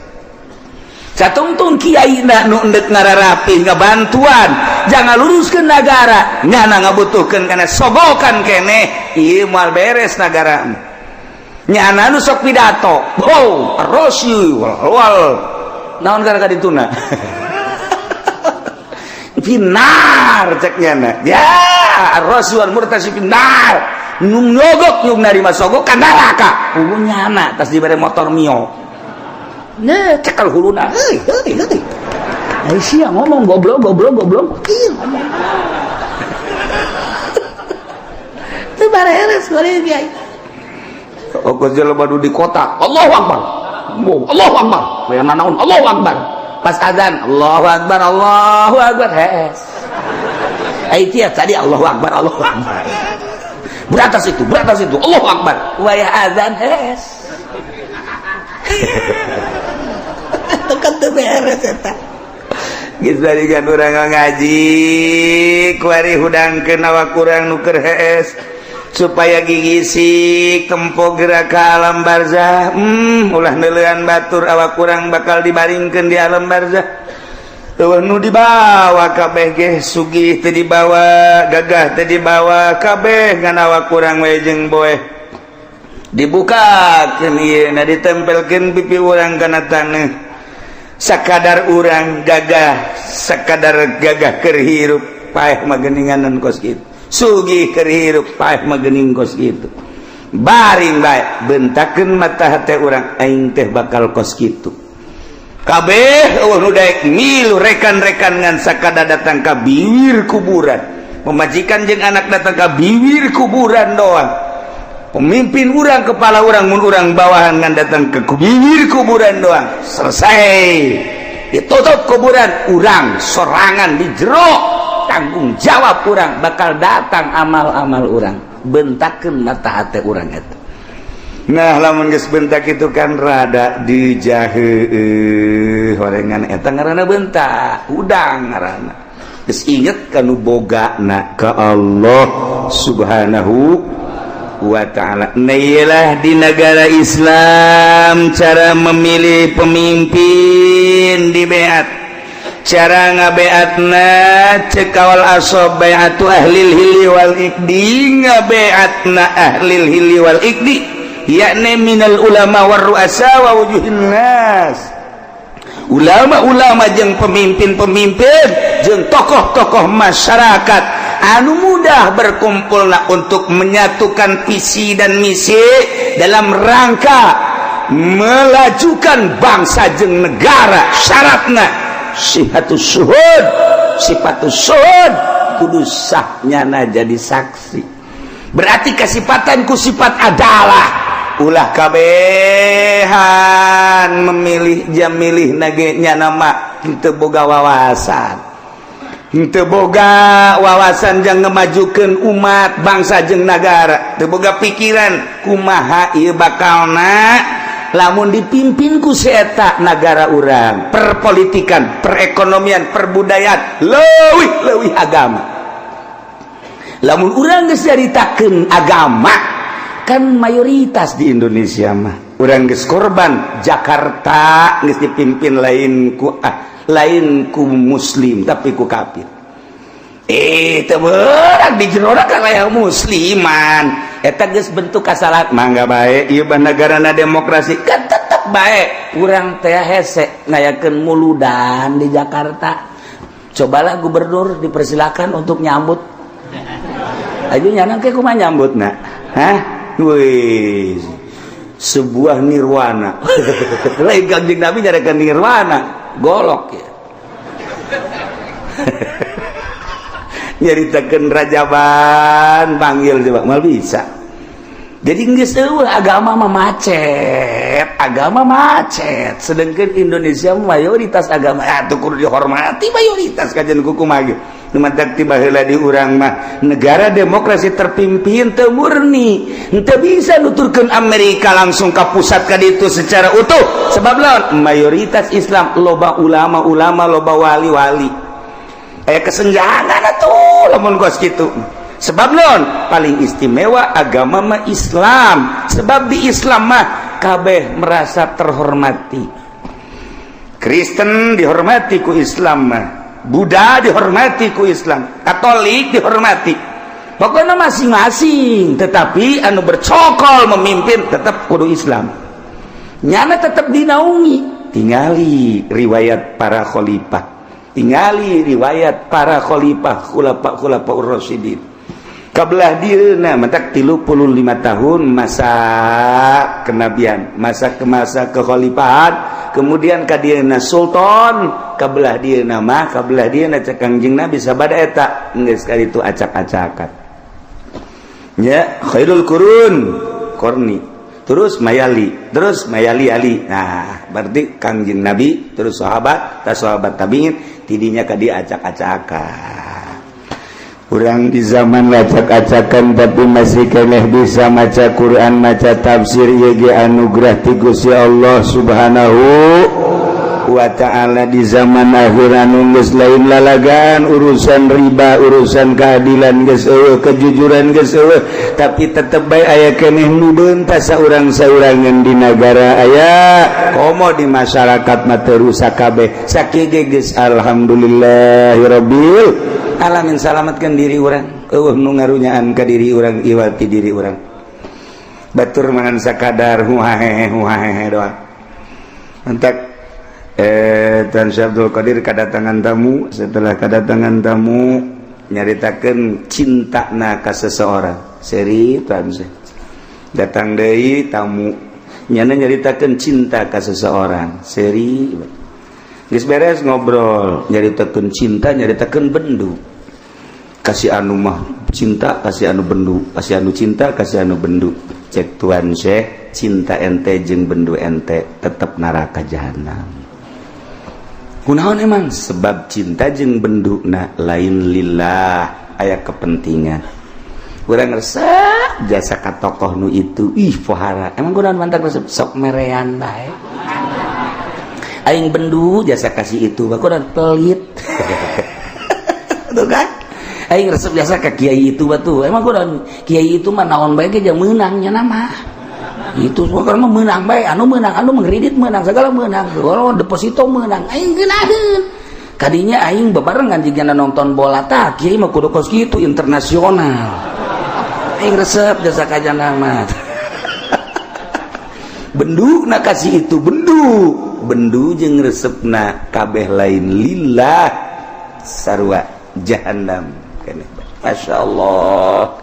Satungtung kiai na nu endek ngararapi ngabantuan jangan luruskeun negara, nyana ngabutuhkeun kana sogokan keneh, ieu moal beres negara. Nyana nu sok pidato, oh rosi wal wal naon kana ka dituna finnar, cek nyana ya rasul murtasi finnar. Nu nyogok, nu narima sogok ka neraka. Puguh nyana tas dibere motor Mio. Nah, cekel huluna, heuy heuy heuy. Ai sia ngomong goblok goblok goblok. Ieu ngomong teu bareres bari kiai. Ongkos jelema nu di kota, Allahu Akbar. Allahu Akbar. Aya nanaon Allahu Akbar. Pas azan, Allahu Akbar, Allahu Akbar. Hees. Ai tiap tadi Allahu Akbar, Allahu Akbar. Beratas itu, beratas itu, Allahu Akbar. Wayah azan hees. Tekan teu beres eta. Geus barikan urang ngaji, kuari hudangkeun awak urang nu keur hees supaya gigisik tempo gerak ke alam barzah. Ulah neuleuan batur, awak kurang bakal dibaringkeun di alam barzah. Eueuh nu dibawa kabeh ge, sugih teu dibawa, gagah teu dibawa, kabeh ngan awak kurang we jeung boeh. Dibukakeun ieu na, ditempelkeun pipi urang kana taneuh. Sakadar urang gagah, sakadar gagah keur hirup, paeh mah geuninganan kos kitu. Sugih keur hirup, paeh mah geuning kos kitu. Baring bae, bentakeun mata hate urang, aing teh bakal kos kitu. Kabeh eueuh nu daek milu rekan-rekan ngan sakada datang ka bibir kuburan. Pemajikan jeung anak datang ke bibir kuburan doang. Pemimpin urang, kepala urang, mun urang bawahan ngan datang ke bibir kuburan doang, selesai ditutup kuburan, urang sorangan di jero, tanggung jawab urang, bakal datang amal-amal urang, bentakeun mata hati urang itu. Nah, lamun geus bentak itu kan rada dijahe horengan, eta ngaranna bentak udang, ngaranna geus inget kanu bogana ka Allah Subhanahu wa Ta'ala. Nah, di negara Islam cara memilih pemimpin di beat, cara ngabeatna cek kawal asob bai'atu ahlil hilli wal iqdi, ngabeatna ahlil hilli wal iqdi, yakni minal ulama war ru'asa wa wujuhin nas, ulama-ulama jeung pemimpin-pemimpin jeung tokoh-tokoh masyarakat anu mudah berkumpul untuk menyatukan visi dan misi dalam rangka melajukan bangsa jeung negara. Syaratna sihatus syuhud, sifatus syuhud, kudu sahnyana jadi saksi, berarti kesifatan ku sifat adalah. Ulah kabehan memilih jam milih nage nama henteu boga wawasan, henteu boga wawasan jang ngemajukeun umat, bangsa jeung negara, teu boga pikiran kumaha ieu bakalna lamun dipimpin ku si eta nagara urang, perpolitikan, perekonomian, perbudayaan, leuwih leuwih agama. Lamun urang geus nyaritakeun agama kan mayoritas di Indonesia mah, urang geus korban Jakarta geus dipimpin lain ku lain ku muslim tapi ku kafir. Teu beurang di jero kan aya musliman, eta geus bentuk kasalahan. Mangga bae ieu bah negarana demokrasi kan tetep bae urang teh hese ngayakeun muludan di Jakarta. Cobalah gubernur dipersilakan untuk nyambut aja, nyana ke kumaha nyambutna? Hah? Wih, sebuah nirwana. Lain Kanjeng Nabi nyarikan nirwana, golok ya. Nyaritakeun rajaban panggil coba mal bisa. Jadi geus eueuh agama mah macet, agama macet. Sedangkan Indonesia mayoritas agama atuh kudu dihormati mayoritas, kajian kuku mah ge. Nu matak tiba heula di urang mah negara demokrasi terpimpin teu murni, henteu bisa nuturkeun Amerika langsung ka pusat ka ditu secara utuh. Sebab lawan mayoritas Islam, loba ulama-ulama, loba wali-wali. Aya kesenjangan atuh lamun kos kitu. Sebab non paling istimewa agama mah Islam, sebab di Islam mah kabeh merasa terhormati. Kristen dihormati ku Islam mah, Buddha dihormati ku Islam, Katolik dihormati, pokoknya masing-masing. Tetapi anu bercokol memimpin tetap kudu Islam, nyana tetap dinaungi. Tingali riwayat para khalifah, tingali riwayat para khalifah, khulafa khulafa rasyidin kabelah dieuna mentak 35 tahun masa kenabian, masa ke masa kekhalifahan, kemudian ka dieuna sultan, kabelah dieuna mah, kabelah dieuna cek Kangjeng Nabi sabada eta geus kali itu acak-acakan ya, khairul qurun qarni, terus mayali, terus mayali ali. Nah, berarti Kangjeng Nabi, terus sahabat, tas sahabat, tabiin, tidinya ka dia acak-acakan. Kurang di zaman acak-acakan tapi masih keneh bisa maca Quran, maca tafsir, ye anugerah ti Gusti Allah Subhanahu wa Ta'ala. Di zaman akhir anu geus lain lalagan, urusan riba, urusan keadilan geus eueuh, kejujuran geus eueuh, tapi tetep bae aya keneh nu beuntas saurang-saurangan di nagara aya, komo di masyarakat mah teu rusak kabeh. Sakieu ge geus alhamdulillahirabbil alamin, salamatkan diri urang, eueuh nu ngarunyaan ka diri urang, iwati diri urang. Batur mangan sakadar huhahehe huhahehe doang. Entak Tan Syekh Abdul Qadir kedatangan tamu. Setelah kedatangan tamu, nyaritakeun cintana ka seseorang seri. Tan Syekh datang deui tamu, nyana nyaritakeun cinta ka seseorang seri. Geus beres ngobrol, nyaritakeun cinta, nyaritakeun bendu. Kasih anu mah cinta, kasih anu bendu, kasih anu cinta, kasih anu bendu. Cek Tuan Syekh, cinta ente jeung bendu ente tetap neraka jahanam. Kunaon emang? Sebab cinta jeung bendu na lain lillah, aya kepentingan. Urang resep jasa ka tokoh nu itu, ih pohara. Emang kunaon mantak resep? Sok merean bae. Aing bendu jasa kasih itu, kunaon? Pelit. Tuh kan? Aing resep jasa ka kiai itu batu. Emang kunaon? Kiai itu mah naon bae ge meunang nya nama. Itu semua mah meunang bae, anu meunang, anu mengkredit meunang, segala meunang. Kalau deposito meunang, aing geunaheun. Kadinya aing bebarengan jigana nonton bola, tah kiai mah kudu kos kitu internasional. Aing resep jasa ka jana mah. Bendu na kasih itu bendu. Bendu jeung resepna kabeh lain lillah, sarua jahanam keneh. Masya Allah.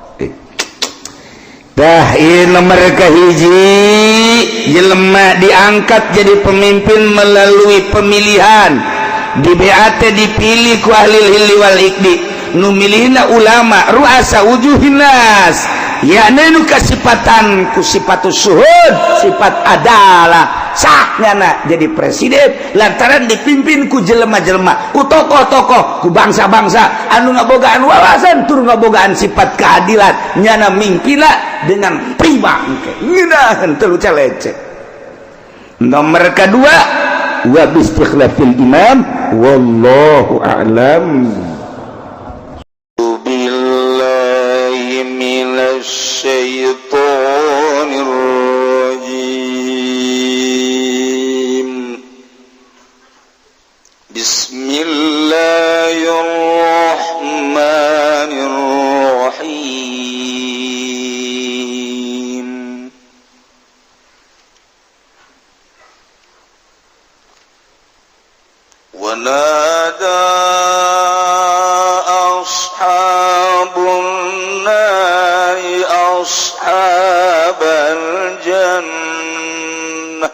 Dah, ini nomor kahiji, jelema diangkat jadi pemimpin melalui pemilihan di BAT, dipilih ku ahli hilli wal iqdi, nu milihna ulama ruasa wujuhin nas, yakni nu kasipatan ku sifatus syuhud, sifat adalah, sahnya jadi presiden lantaran dipimpin ku jelema-jelema, ku tokoh-tokoh, ku bangsa-bangsa anu ngabogaan wawasan tur ngabogaan sifat keadilan. Nyana mimpina dengan prima, engke ngeunaheun teu lecek. Nomor kedua, wa bistikhlafil imam, wallahu a'lam. بالله من الشيطان الرجيم. بسم الله الرحمن الرحيم. ونادى أصحاب النار أصحاب الجنة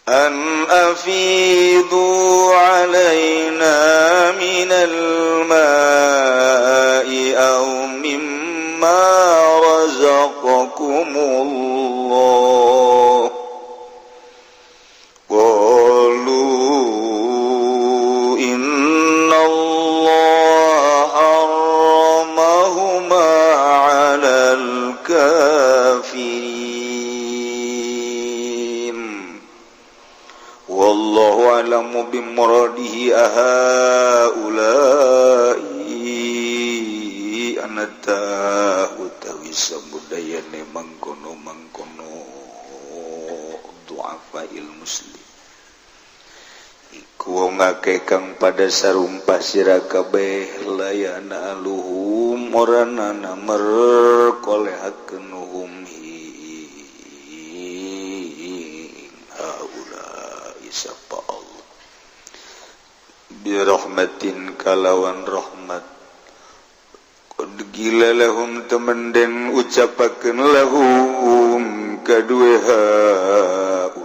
أن أفيضوا علينا من الماء أو مما رزقكم الله. قالوا إن الله حرمهما على الكافرين. والله أعلم بمراده. أهؤلاء anata utawi sabudayane mangkono-mangkono du'afail muslim iku wong akeh kang pada sarumpah sira kabeh, layana aluhum oranana merkolehakeun hum ing haula sapa Allah birahmatin kalawan rahmat. Qad gila lahum temen den ucapakeun lahum kadue haulai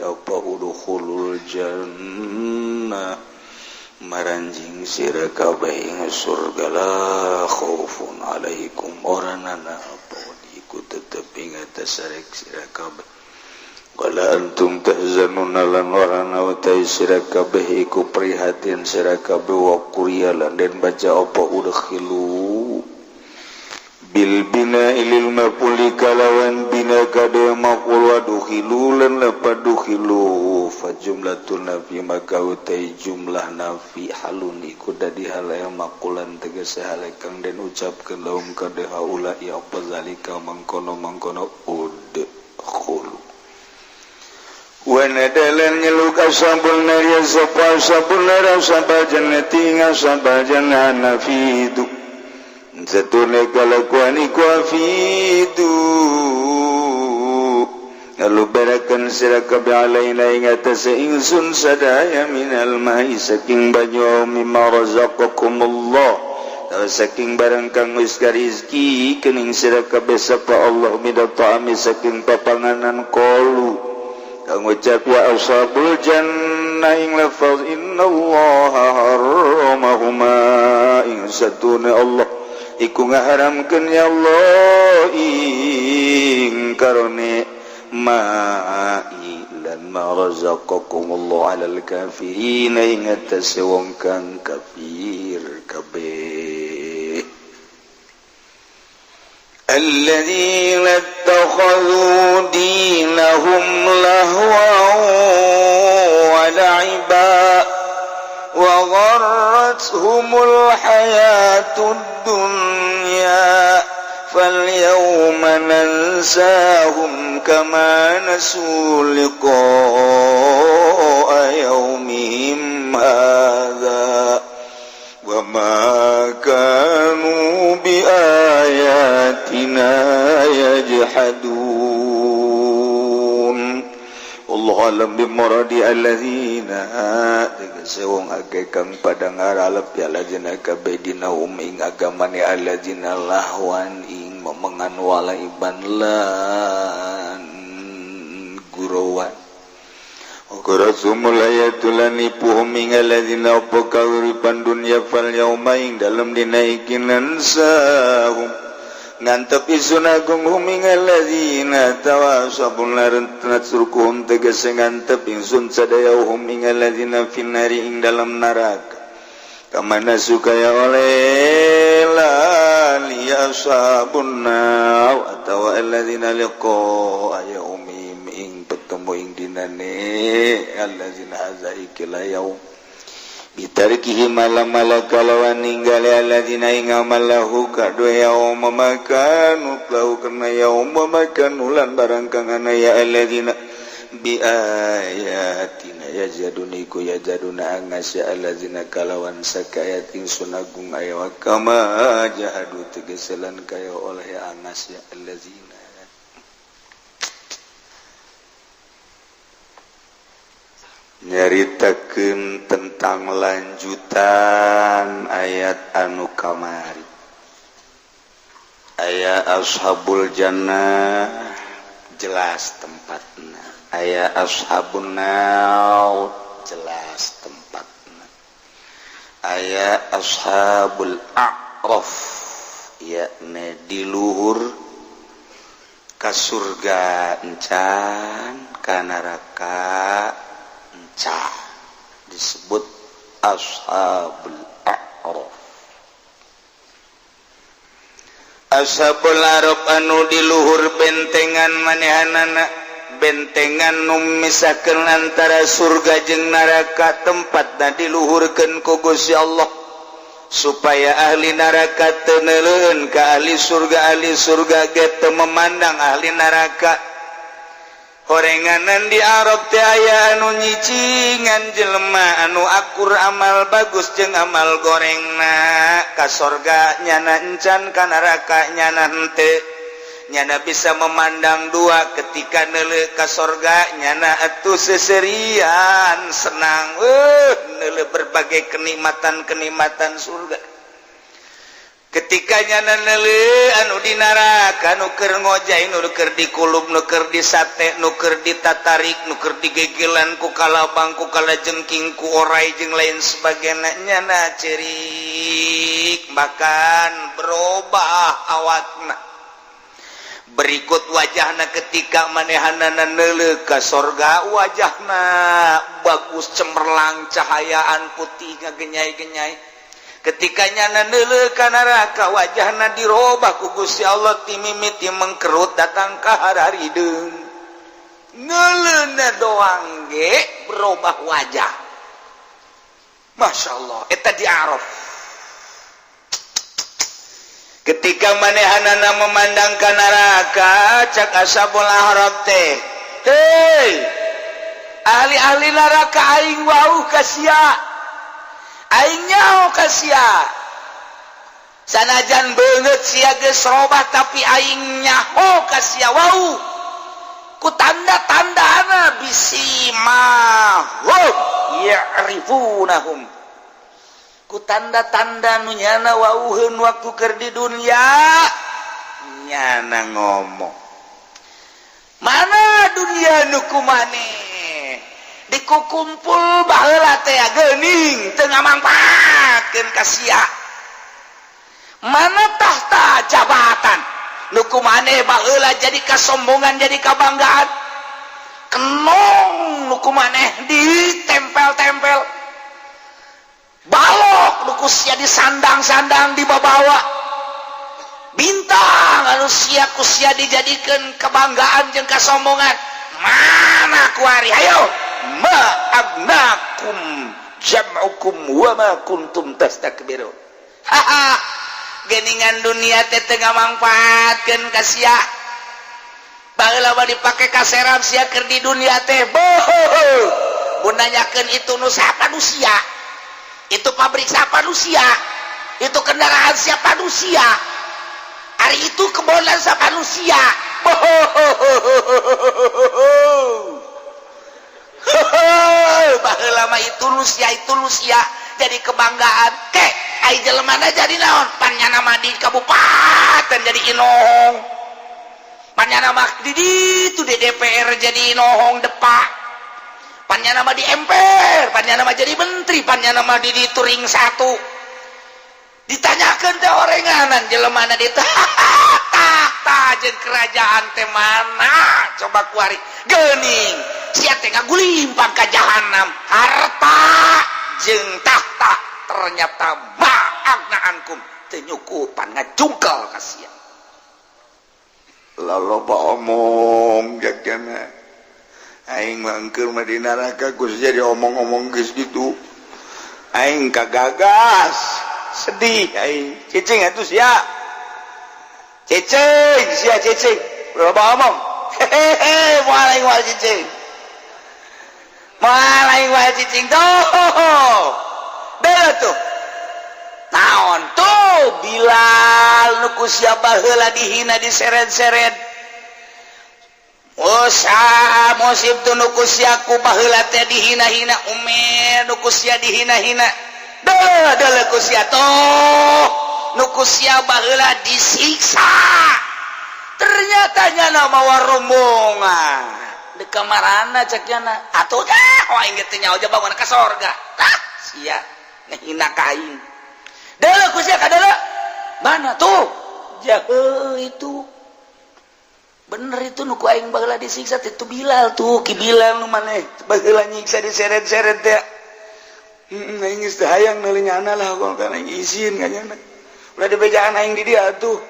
apa udkhulul jannah, maranjing sira kabeh ing surga, la khaufun alaikum oranana apa iku tetep ing atas sarek sira kabeh, wala antum tahzanun lan orana utai sira kabeh iku prihatin sira kabeh. Wa quriya lan den baca apa udkhilu bil bina ilil maf'uli kalawan bina kade maf'ul, wa dukhilu lan lapad dukhilu. Fa jumlatun nafi maka utai jumlah nafi halun iku dadi hal yang maqulan tegese hal kang den ucapkeun lahum kade haula ya apa zalika mangkono mangkono udkhulu. Wa nadalan nyeluk ashabun nar ya sapa ashabun nar ashabal jannati ashabal jannah nafidu satune kalakuan iku afidu lalu berakan sira kabeh alaina ing atase ingsun sadaya minal ma'i saking banyu, mimma razaqakumullah saking barang kang wis karizki kening sira kabeh sapa Allah, minat ta'ami saking papanganan. Qalu Kang ngucap ya ashabul jannah ing lafaz innallaha harramahuma, ing satuna Allah iku ngaharamkeun ya Allah ing karone ma lan ma razaqakumullah alal kafirin ing atase wong kang kafir kabeh. الذين اتخذوا دينهم لهوا ولعبا وغرتهم الحياة الدنيا فاليوم ننساهم كما نسوا لقاء يومهم هذا وما كانوا بآياتنا يجحدون. Allah alam bimuradi alladzina, tegese wong akeh kang pada ngaralep ya alladzina kabeh dinahum ing agamane alladzina lahwan ing memengan walaiban lan gurauan. Gharrathumul hayatu lan nipuhum ing alladzina apa kauripan dunya. Fal yauma ing dalem dina iki nansahum ngantep isun agung hum ing alladzina tawasabun nasrukuhum, tegese ngantep ingsun sadaya hum ing alladzina finnari ing dalam neraka kama nasu kaya oleh lali ashabun nar atawa alladzina liqa yaumihim ing petemu ing dinane alladzina hadza ikila yaum bitarkihi malam kalawan ninggali alladzina ing amalahu kadue yaum makanu lahu karena yaum makanu lan barang kang ana ya alladzina bi ayatina yajadun iku yajaduna angas ya alladzina kalawan sakayat ingsun agung aya wa kama jahadu tegeselan kaya oleh angas ya alladzina. Nyaritakeun tentang lanjutan ayat anu kamari, aya ashabul jannah jelas tempatna, aya ashabun nar jelas tempatna, aya ashabul a'raf yakni di luhur ka surga encan ka neraka encan, disebut ashabul a'raf. Ashabul a'raf anu di luhur bentengan manehanana, bentengan nu misakeun antara surga jeung neraka, tempatna diluhurkeun ku Gusti Allah supaya ahli neraka teu neuleueun ka ahli surga, ahli surga ge teu memandang ahli neraka. Horenganan di Arab teh aya anu nyicingan jelema anu akur amal bagus jeung amal gorengna, ka sorga nyana encan, ka neraka nyana henteu. Nyana bisa memandang dua, ketika neuleuh ka sorga nyana atuh seserian senang, neuleuh berbagai kenikmatan-kenikmatan surga. Ketika nyana neuleuh anu di neraka nu keur ngojay, nu keur dikulub, nu keur disate, nu keur ditatarik, nu keur digegelan ku kalabang, ku kalajengking, ku orai jeung lain sebagainya, nyana cerik bahkan berubah awakna. Berikut wajahna ketika manehanana neuleuh ka sorga, wajahna bagus cemerlang cahayaan putih ngagenyai-genyai. Ketika nyana neuleuh ka neraka, wajahna dirobah ku Gusti Allah ti mimiti mengkerut datang ka harideung, neuleuhna doang ge berubah wajah. Masya Allah, eta di Araf. Ketika manehanana memandang ka neraka, cak ashabul a'raf teh, hei ahli-ahli neraka, aing wauh ka sia, aing nyaho ka sia, sanajan beungeut sia geus robah tapi aing nyaho ka sia wau ku tanda-tandana bisimahum ya'rifunahum, ku tanda-tanda nu nyana wauheun waktu keur di dunya. Nyana ngomong mana Dunia nu ku maneh dikukumpul baheula teh geuning teu ngamangpaatkeun ka sia? Mana tahta jabatan nu ku maneh baheula jadi kasombongan, jadi kabanggaan? Kenong nu ku maneh ditempel-tempel, balok nu ku sia disandang-sandang, dibawa, bintang anu sia ku sia dijadikan kebanggaan jeung kasombongan, mana kuari? Ayo, ma agnakum jam'ukum wa ma kuntum tastakbirun. Haha, geningan dunia teh teu ngamangpaatkeun ka sia. Baheula mah dipake kaserap sia keur di dunia teh. Boh, mun nanyakeun itu nu siapa nu sia, itu pabrik siapa nu sia, itu kendaraan siapa nu sia, hari itu kebonan siapa nu sia. Boh, baheula mah itu nu sia, itu nu sia jadi kebanggaan. Ke ai jelema jadi naon? Pan nyana mah di kabupaten jadi inohong, pan nyana mah di ditu di DPR jadi inohong depak, pan nyana mah di MPR, pan nyana mah jadi menteri, pan nyana mah di ditu ring satu. Ditanyakan teh orenganan jelema di tahta jeung kerajaan teh mana? Coba kuari. Geuning sia teh ngagulimpang ka jahanam. Harta jeung tahta ternyata ma agna ankum, teu nyukupan, ngajungkel ka sia. Loba omong jagana aing mah engkeur mah di neraka ku jadi omong-omong geus gitu aing kagagas sedih aing. Cicing atuh sia, cicing sia, cicing, loba omong. Hehehe, moal aing, moal cicing, moal aing, moal cicing. Tuh, bela tuh naon tuh Bilal nu ku sia baheula dihina, diseret-seret. Musa musib tuh nu ku sia ku baheula teh dihina-hina. Umair nu ku sia dihina-hina, deuh deuleu ku sia tuh nu ku sia baheula disiksa. Ternyata nyana mawa rombongan di kamarana, cek nyana atuh dah, oh aing ge teu nyaho bangun ka sorga. Tah sia ngehina ka aing. Deuleu ku sia kadeuleu mana tuh jahe itu bener itu nu ku aing baheula disiksa itu Bilal tuh, Ki Bilal nu maneh baheula nyiksa, diseret-seret teh. Aing geus teu hayang meuli nyana lah, kalau kan aing izin ka nyana ulah dibejaan aing di dia tuh.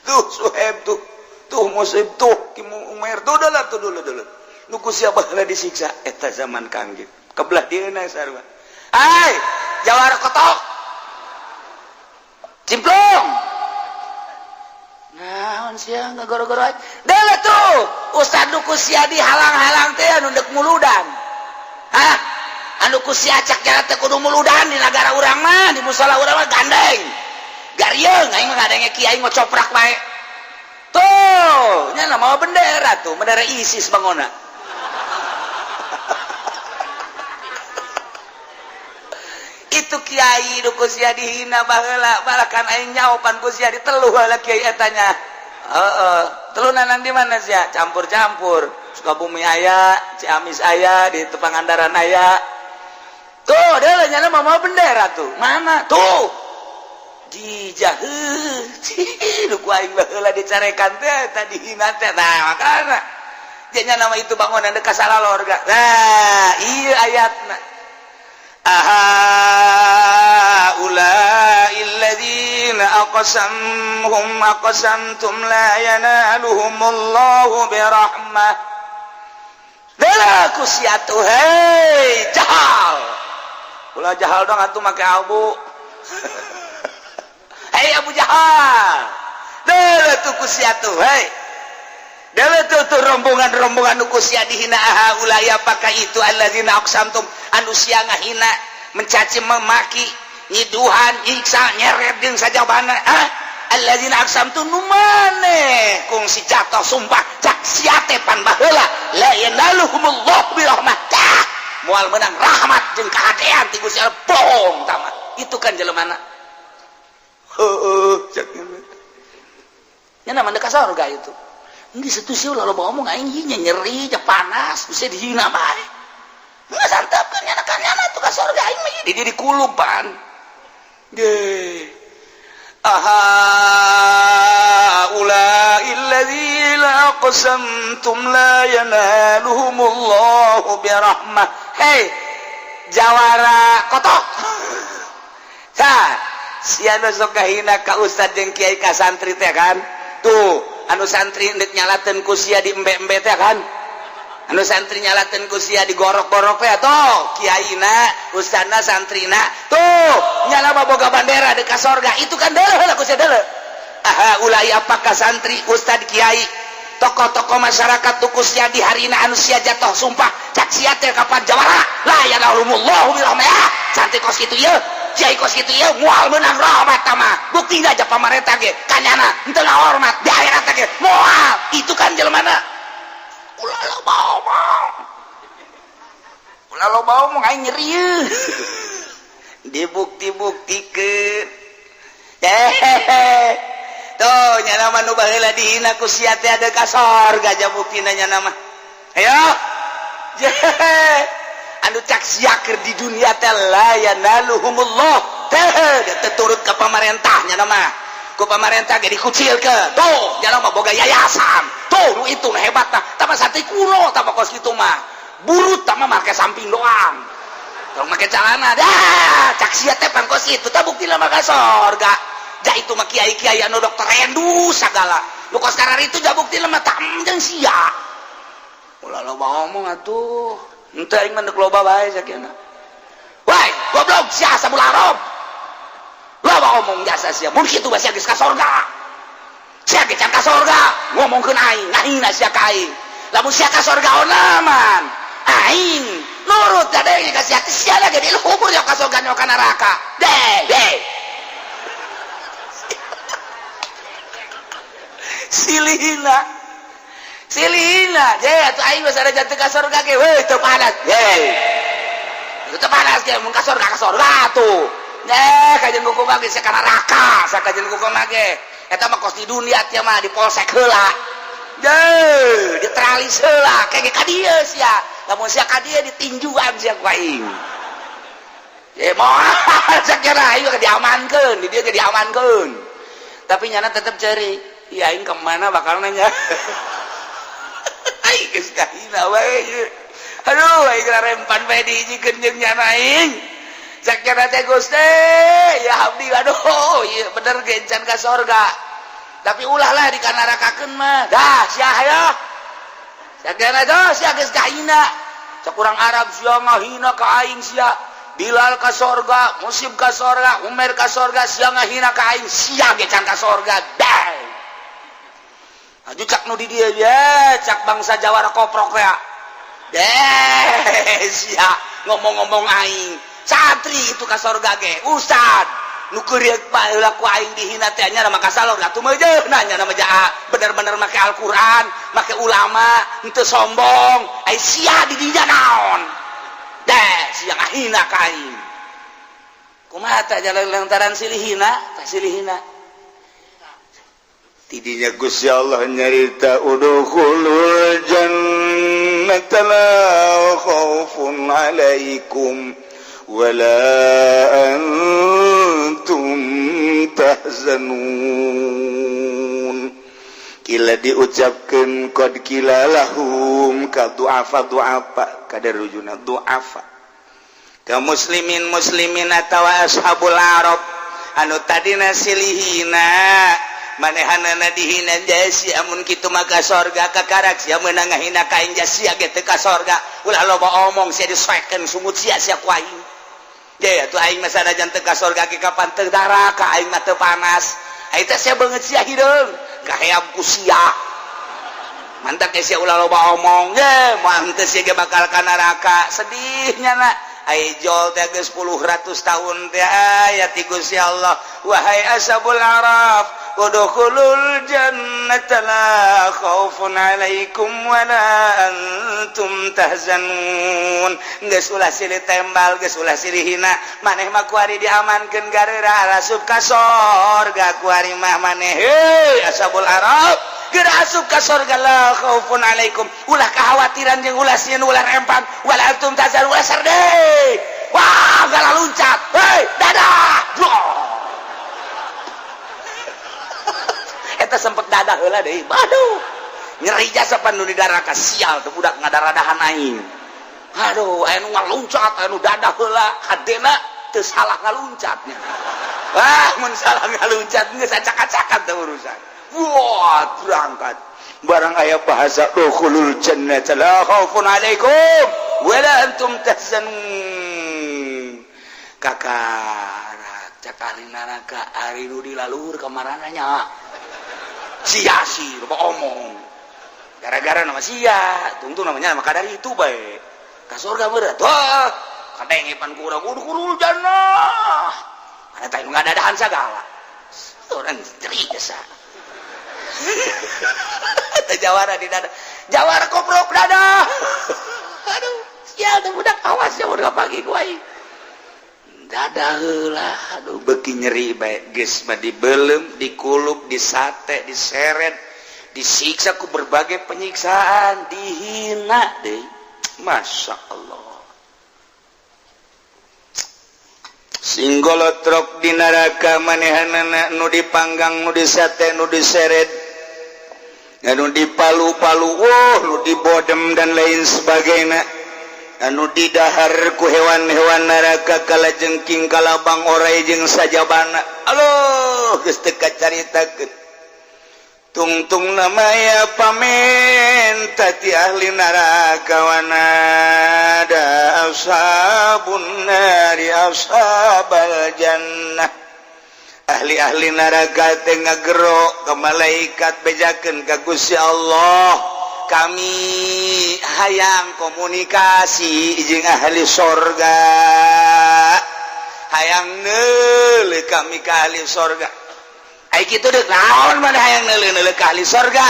Tuh Suhaib tuh, tuh Musib tuh, Ki Umair tuh, dah tuh dulu dulu nu ku sia baheula disiksa eta zaman Kangjeng kebelah dieuna sarua. Hai jawara kotok cimplung naon sia ngagoro-goro aja. Deuleu tuh ustad nu ku sia dihalang-halang teh anu deuk muludan. Hah, anu ku sia cak jalan teh kudu muludan di negara urang mah, di musala urang mah gandeng garieung. Aing mah ngadenge kiai ngocoprak bae tuh nya nama bendera tuh, bendera ISIS bangona. Itu kiai nu ku sia dihina baheula, balakan aing nyaopan ku sia diteluh heula kiai eta nya. Heeh, teluh nanang di mana sia? Campur-campur. Sukabumi aya, Ciamis aya, di Pangandaran aya. Tuh, deuleu nyana mah bendera tuh. Mana? Tuh. Dijaheuh. Nu ku aing baheula dicarekan teh tadi dihina teh. Nah, makana jadinya nama itu bangunan dekat salalor ga. Nah, iya ayatna. Ahaulai alladzina aqsamhum aqsamtum la yanaluhumullahu birahmah. Dela ku sia tuh, hei jahal. Ulah jahal dong atuh make abu. Hei Abu Jahal. Dela tuh ku sia tuh, hei. Dela tuh tuh rombongan-rombongan nu ku sia dihina. Ahaulai apakah itu alladzina aqsamtum anu sia ngahina, mencaci, memaki, nyiduhan, nyiksa, nyeret jeung sajabana? Ah, alladzina aqsamtum nu maneh kungsi jatuh sumpah cak sia teh pan baheula la yanaluhumullah birahmah. Cak moal menang rahmat jeung kahadean ti Gusti Allah. Bohong tama itu kan jelemana. Heueuh, cak Nya nama ka sorga itu. Geus atuh sih, ulah loba omong, aing nya nyeri nya panas, bisa dihina bae. Geus santapkeun nya kan nyana tuh ka sorga, aing mah di diri kulupan. Ge. Aha ulai alladzina aqsamtum la yanaluhumullahu birahmah. Hei, jawara kotok. Sa, sia nu sok kahina ka ustad jeung kiai, ka santri teh kan? Tuh, anu santri ndek nyalateun ku sia di embe-embe teh kan? Anu santri nyalateun ku sia di gorok-gorok teh, tuh kiaina, ustadna, santrina tuh nyala mah boga bandera di ka sorga itu kan. Deuleu heula ku sia, deuleu. Aha ulai, apakah santri, ustad, kiai, tokoh-tokoh masyarakat tuh ku sia di harina anu sia jatuh sumpah cak sia teh kapan jawara la yanalumullahu birahmah, santri kos kitu ieu, kiai kos kitu ieu moal meunang rahmat. Tama bukti aja, pamarentah ge kanyana henteu ngahormat, di akhirat ge moal. Itu kan jelema ulah loba omong, ulah loba omong, aing nyeri yeuh. Dibukti-buktikeun tuh nyana mah, nu baheula dihina ku sia teh ada ka sorga ja buktina nyana mah. Ayo anu cak sia keur di dunia teh la yanaluhumullah teh teu turut ka pamarentah, nyana mah ku pamarentah ge dikucilkeun. Tuh nyana mah boga yayasan tuh, nu itu nu hebat tah. Tah santri kuno tah kos kitu mah, burut tah mah make samping doang, tong make celana dah, cak sia teh pan kos kitu. Tah buktina mah ka sorga ja itu mah kiai-kiai anu dokter Rendu sagala nu kos karar itu ja buktina mah tam jeung sia. Ulah loba omong atuh, henteu, aing mah deuk loba bae sakieu. Woi, goblok sia, sabul Arab, loba omong jasa sia. Mun kitu mah sia geus ka sorga, sia ge can ka sorga, ngomongkeun aing, ngahina sia ka aing. Lamun sia ka sorga onaman aing nurut kadenge ka sia, sia lagi di luhur ya ka sorga ka neraka deh deh. Silihina, silihina je atuh, aing geus ada jantung ka sorga ge weuh teu panas ye, teu panas ge. Mun ka sorga, ka sorga tuh. Eh, kajian kuku mah ge ka neraka sakajian kuku mah ge. Eta mah kos di dunia teh mah di polsek heula je, di teralis heula kayak ka dieu sia. Lamun sia ka dieu ditinjuan sia ku aing. Ye moal sakira aing ge diamankeun di dieu ge diamankeun, tapi nyana tetep ceri ya, aing kemana bakal nanya, aing geus kahina wae. Aduh, aing rempan bae dihijikeun jeung nyana aing. Sakira teh Gusti ya abdi, aduh, ieu bener gencan ka sorga, tapi ulah lah dikanarakakeun mah. Dah sia, hayo sakira tuh sia geus kahina. Cak urang Arab, sia ngahina ka aing sia. Bilal ka sorga, Musib ka sorga, Umar ka sorga, sia ngahina ka aing, sia ge can ka sorga. Dah. Aju cak nu di dieu ya, cak bangsa Jawara koprok ya. Deh, sia ngomong-ngomong aing. Santri itu ka sorga ge, ustad nu keurieu baheula ku aing dihina teh nya maka salor atuh meujeuna nya nama jaa bener-bener make Al-Qur'an, make ulama, henteu sombong. Ai sia di dinya naon? Deh, sia ngahina ka aing. Kumaha tah jalan lantaran silihina, tah silihina. Tidinya Gusti Allah nyarita udkhulul jannata la khaufun alaikum wala antum tahzanun. Kila diucapkeun qad kila lahum ka du'afa, du'afa kadar rujuna du'afa ka muslimin, muslimin atawa ashabul arab anu tadina silihina manehanana dihina jasi. Amun kitu maka sorga kakarak sia meunang ngahina ka aing, sia ge teu ka sorga. Ulah loba omong sia, disoekeun sungut sia sia ku aing. Je atuh, aing mah sanajan teu ka sorga ge kapan teu neraka, aing mah teu panas. Ai teh sia beungeut sia hideung kaheam ku sia. Mantak ge sia ulah loba omong ye, moal henteu sia ge bakal ka neraka. Sedihnya na ai jol teh geus 10 ratus tahun teh aya ti Gusti Allah, wahai ashabul araf. Udkhulul jannata la khaufun alaikum wala antum tahzanun. Geus ulah silih tembal, geus ulah silih hina. Maneh mah kuari diamankeun gareura asup ka sorga kuari mah maneh. Heuy ashabul arab, geura asup ka sorga la khaufun alaikum. Ulah kekhawatiran jeung ulah sieun, ulah rempang, wala antum tahzanun, ulah serdek. Wah, galaluncat. Hei, dadah. Eta sempet dadah heula deui. Aduh. Nyeri jasa pan nu di daraka sial teu budak ngadaradahan aing. Aduh, aya nu ngaluncat, aya nu dadah heula, hadena teu salah ngaluncatnya. Wah, mun salah ngaluncat geus acak-acakan teh urusan. Wah, berangkat. Barang aya bahasa dukhulul jannata la khaufun alaikum wala antum tahzanun. Kakarak cak ahli neraka ari nu di laluhur kamarana nya. Sia sih lupa omong gara-gara nama sia tungtu namanya nama kadar itu baik ka surga meureun wah kadengepan ku urang udkhulul jannah mana teh nu ngadadahan sagala urang nyeri jasa teh jawara di dada jawara koprok dada aduh sial teh budak awas ya udah pagi ku aing dadah heula aduh beuki nyeri bae geus mah dibelem dikulub disate diseret disiksa ku berbagai penyiksaan dihina deui Masya Allah singgolotrok di neraka manehanana nu dipanggang nu disate nu diseret anu dipalu-palu wah nu dibodem dan lain sebagainya anu didahar ku hewan-hewan neraka kala jengking kalabang orai jeung sajabana. Aduh geus teu kacaritakeun tungtung namaya pamenta ti ahli neraka wanada ashabun nari ashabal jannah. Ahli-ahli neraka teh ngagero ka malaikat bejakeun ka Gusti Allah, kami hayang komunikasi jeung ahli sorga, hayang neuleuh kami ka ahli sorga. Ai kitu deuk naon mana hayang neuleuh-neuleuh ka ahli sorga?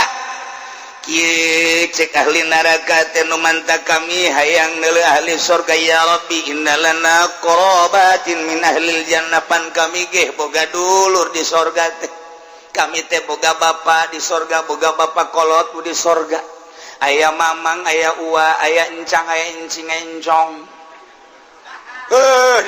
Kieu cek ahli neraka teh nu manta kami hayang neuleuh ahli sorga, ya Rabbi innalana qarabatin min ahlil jannah, pan kami ge boga dulur di sorga teh, kami teh boga bapa di sorga, boga bapa kolot di sorga, aya mamang, aya ua, aya encang, aya encing, encong.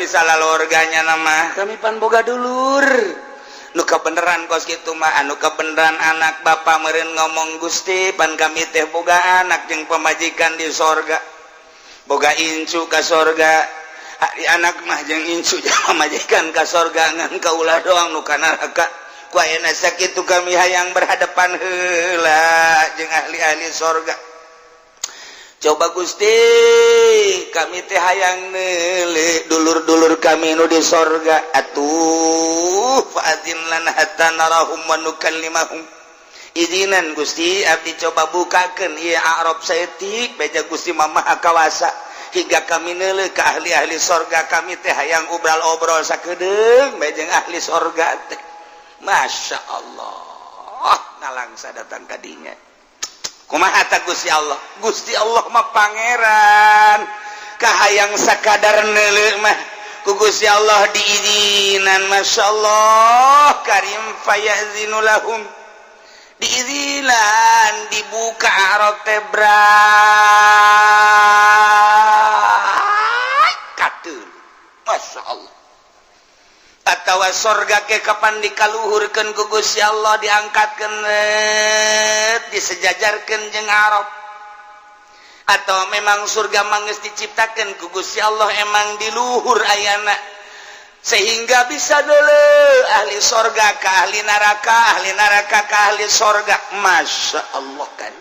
Di salah lorganya nama kami pan boga dulur nu kebeneran kos kitu mah anu kebeneran anak bapak meureun ngomong Gusti pan kami teh boga anak jeung pamajikan di sorga, boga incu ka sorga, ari anak mah jeung incu jeung pamajikan ka sorga ngan kaulah doang nu ka neraka. Ku ayeuna sakitu kami hayang berhadapan heula jeung ahli-ahli sorga. Coba Gusti kami teh hayang neuleuh dulur-dulur kami nu di sorga, atuh fa'adzin lana hatta narahum wa nukallimahum. Izinan Gusti abdi coba bukakeun ieu Arab saeutik beja Gusti mah Maha Kawasa hingga kami neuleuh ka ahli-ahli sorga, kami teh hayang obrol-obrol sakedeung bae jeung ahli sorga teh. Masya Allah ngalangsa datang kadinya kumaha ta Gusti Allah. Gusti Allah mah pangeran kahayang sakadar neuleuh mah ku Gusti Allah diizinan. Masya Allah karim fayazinu lahum diizinan dibuka arab teh bray kateul. Masya Allah atawa sorga ke kapan dikaluhurkeun ku Gusti Allah diangkatkeun disejajarkeun jeung Arab, atau memang surga mah geus diciptakeun ku Gusti Allah emang di luhur ayana sehingga bisa dulu ahli sorga ke ahli neraka, ahli neraka ke ahli sorga. Masya Allah kan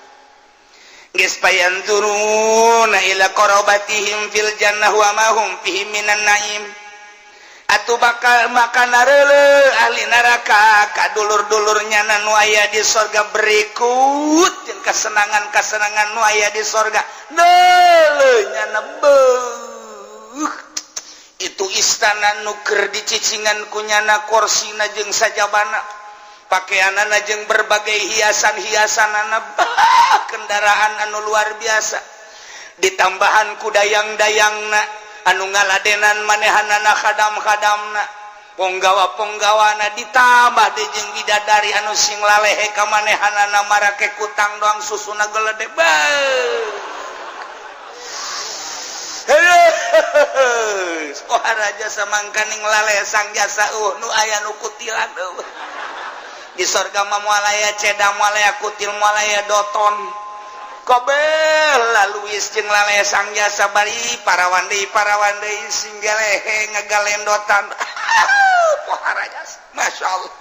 geus payanzuruna ila qarabatihim fil jannah wa ma hum fihi minan naim. Atuh bakal makan nareuleuh ahli neraka ka dulur-dulurnya nu aya di sorga berikut jeung kasenangan-kasenangan nu aya di sorga neuleuh nyana beuh itu istana nu keur dicicingan ku nyana korsina jeung sajabana. Pakaianana jeung berbagai hiasan-hiasanana, bah, kendaraan anu luar biasa, ditambahan ku dayang-dayangna anu ngaladenan manehanana, khadam-khadamna, ponggawa-ponggawana, ditambah deui jeung bidadari anu sing lalehe ka manehanana, marake kutang doang, susuna gelede. Beuh. Oh, raja samangkaning lalesang jasa nu aya nu kutilan eueuh. Di sorga mah moal aya ceda, moal aya kutil, moal aya doton. Kabeh laluis jeung lalesang jasa, bari parawan deui, parawan deui, sing galehe ngagalendotan. Pohara jasa, Masya Allah.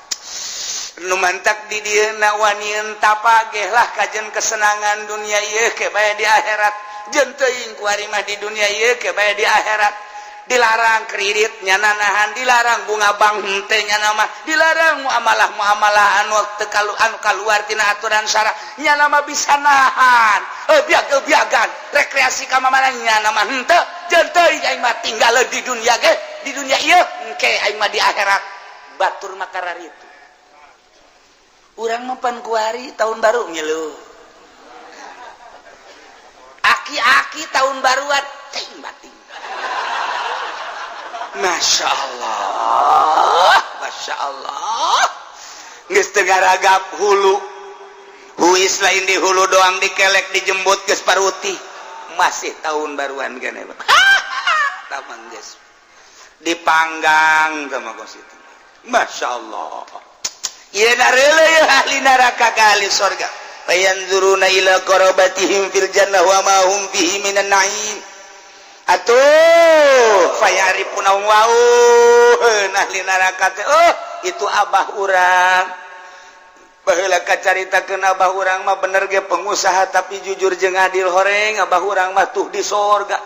Nu mantak di dieuna wanian tapageh lah kajen kesenangan dunia ieu ke bae di akhirat. Jeung teuing kuari mah di dunia ieu ke bae di akhirat. Dilarang kredit nyana nahan, dilarang bunga bank henteu nyana mah, dilarang muamalah muamalah anu teu kalu anu kaluar tina aturan syara nyana mah bisa nahan. Biag biagan rekreasi ka mana nyana mah henteu. Jeung teuing aing mah tinggal di dunia ge, di dunia ieu engke aing mah di akhirat. Batur mah kararitu, urang mah pan kuari tahun baru ngilu, aki-aki tahun baruan ting bating. Masya Allah, Masya Allah. Geus teu ngaragap hulu huis, lain di hulu doang, dikelek, dijembut geus paruti, masih tahun baruan kene. Tamang geus dipanggang sama kos itu. Masya Allah. Ieu na ahli neraka ka ahli sorga. Fayanzuruna ila qarabatihim fil jannah wa ma hum fihi minan na'im. Atuh fayarifuna wau ahli neraka teh, oh, itu abah urang. Baheula kacaritakeun abah urang mah bener ge pengusaha, tapi jujur jeung adil, horeng abah urang mah tuh di sorga.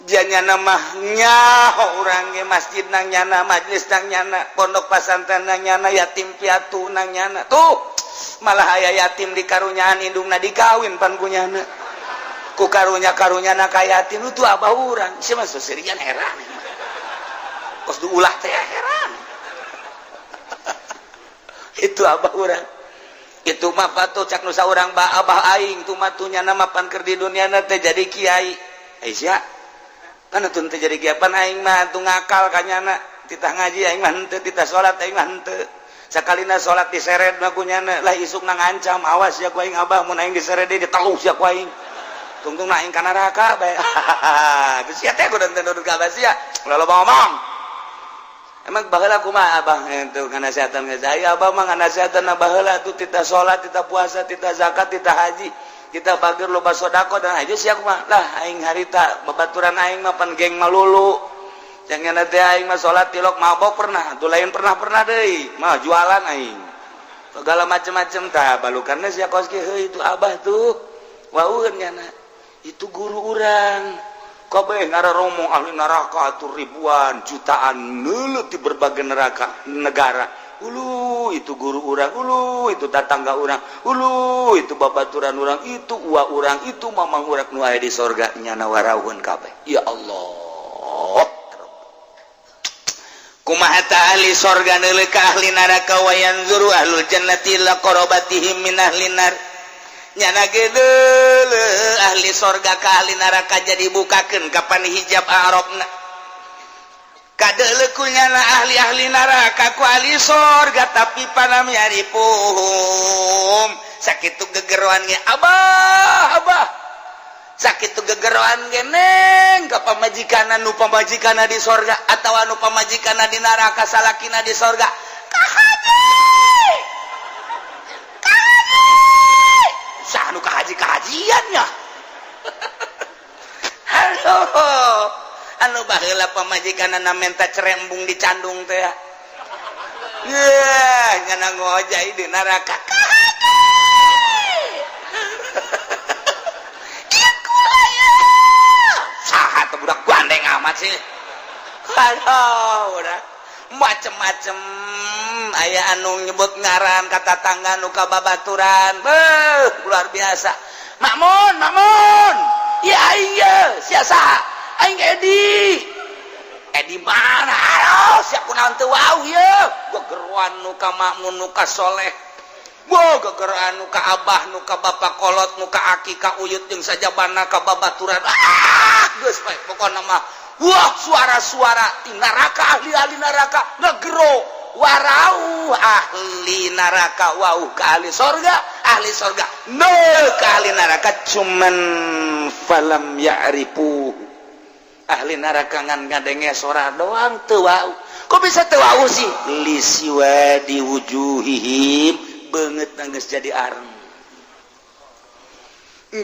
Janya mah nyaho urang ge, masjid nang nyana, majlis nang nyana, pondok pasantren nang nyana, yatim piatu nang nyana. Tuh malah aya yatim di karunyaan indungna dikawin pan ku nyana, ku karunya karunya ka yatim. Itu abah urang sia mah seserian, heran kos ulah teh, heran. Itu abah urang itu mah patuh cak nusa urang ba abah aing tuh matunya nama pan keur di dunia teh jadi kiai. Aisyah kan atuh teh jadi kiai, pan aing mah atuh ngakal kanyana, titah ngaji aing mah henteu, titah salat aing mah henteu. Sakalina salat diseret mah ku nyana lah, isuk na ngancam, awas ya ku aing abah, mun aing diseret deui diteluh sia ku aing, tungtung aing ka neraka bae. Geus sia teh kudu teu nurut ka abah sia, ulah loba ngomong. Emang baheula kumaha abah itu nganasihatan ka saya? Abah mah nganasihatan baheula tuh titah salat, titah puasa, titah zakat, titah haji, kita bager loba sedekah dan aja sia kumaha lah. Aing harita babaturan aing mah pan geng malulu, jangan teh aing mah salat tilok mabok pernah tuh, lain pernah-pernah deui mah, jualan aing segala macem-macem. Tah balukanna sia kos kieu, itu abah tuh wauheun nyana, itu guru urang. Kabeh ngararomong ahli neraka tuh ribuan jutaan nulut di berbagai neraka negara. Ulu itu guru urang, ulu itu tetangga urang, ulu itu babaturan urang, itu uwa urang, itu mamang urang nu aya di sorga nyana warawun kabeh. Ya Allah, kumaha ta ahli sorga neuleuh ka ahli neraka? Wa yanzuru ahlul jannati ila qarabatihim min ahli nar. Nyana ge ahli sorga ka ahli neraka, jadi bukakeun kapan hijab Arabna, kadeuleu ku nyana ahli-ahli neraka ku ahli sorga, tapi panam yarifuhum. Sakitu gegeroan ge abah, abah sakitu gegeroan ge neng ka pamajikanna, nu pamajikanna di sorga atawa nu pamajikanna di neraka, salakina di sorga, ka haji, ka haji, saha nu ka haji kahajiannya. Aduh, anu baheula pamajikanna menta cerembung dicandung teh ya nyana ngojai di neraka, ka haji. Ieu kumaha ya, saha teh budak gandeng amat sih. Aduh, udah macem-macem, aya anu nyebut ngaran kata tangga nu kababaturan. Beuh, luar biasa. Makmun, Makmun ya, aing ye sia saha? Aing Edi. Di mana? Aduh, siap kunaon teu wau ye. Gegeroan nu ka makmun, nu ka soleh. Wow, gegeroan nu ka abah, nu ka bapak kolot, nu ka aki, ka uyut jeung sajabana, ka babaturan. Ah, geus bae pokona mah. Wah, suara-suara di neraka, ahli-ahli neraka ngegero, warau ahli neraka wau ke ahli sorga, ahli sorga no ke ahli neraka, cuman falam ya'rifu. Ahli neraka ngan ngadenge sora doang, teu wau. Kok bisa teu wau sih? Lisiwadi wujuhihim, beungeut geus jadi areng,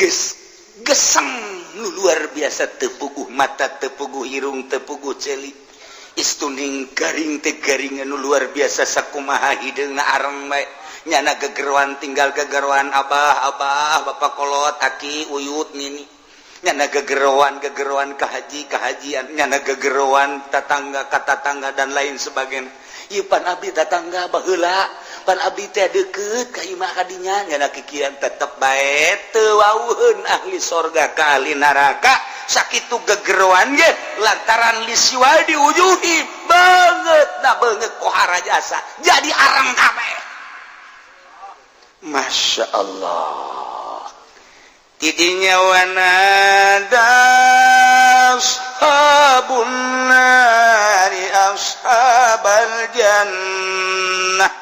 geus geseng nu luar biasa, tepuguh mata, tepuguh irung, tepuguh ceuli, istuning garing teh garing nu luar biasa. Sakumaha hideungna areng bae. Nyana gegeroan, tinggal gegeroan abah, abah, bapak kolot, aki, uyut, nini. Nyana gegeroan, gegeroan ke haji, kehajian. Nyana gegeroan tetangga ka tatangga dan lain sebagainya. Ieu pan abdi tetangga baheula, pan abdi teh deket ka imah kadinya. Nyana kikian, tetep bae teu wauheun ahli sorga ka ahli neraka sakitu gegeroan ge, lantaran lisiwadi wujuhi, beungeut na beungeut pohara jasa jadi arang kabeh. Masya Allah. Tidinya wanada ashabun nari ashabal jannah.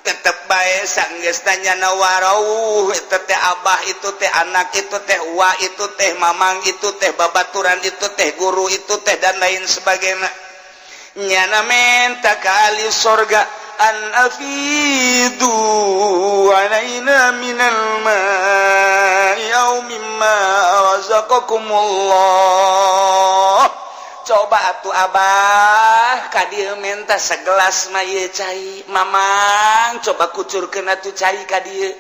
Tetep bae sanggeus tanya warauh itu teh abah, itu teh anak, itu teh wa, itu teh mamang, itu teh babaturan, itu teh guru, itu teh dan lain sebagainya. Nyana menta ka ahli sorga, an afidu alaina minal ma'i aw mimma razaqakumullah. Coba atuh abah ka dieu menta segelas mah ieu cai. Mamang, coba kucurkeun atuh cai ka dieu.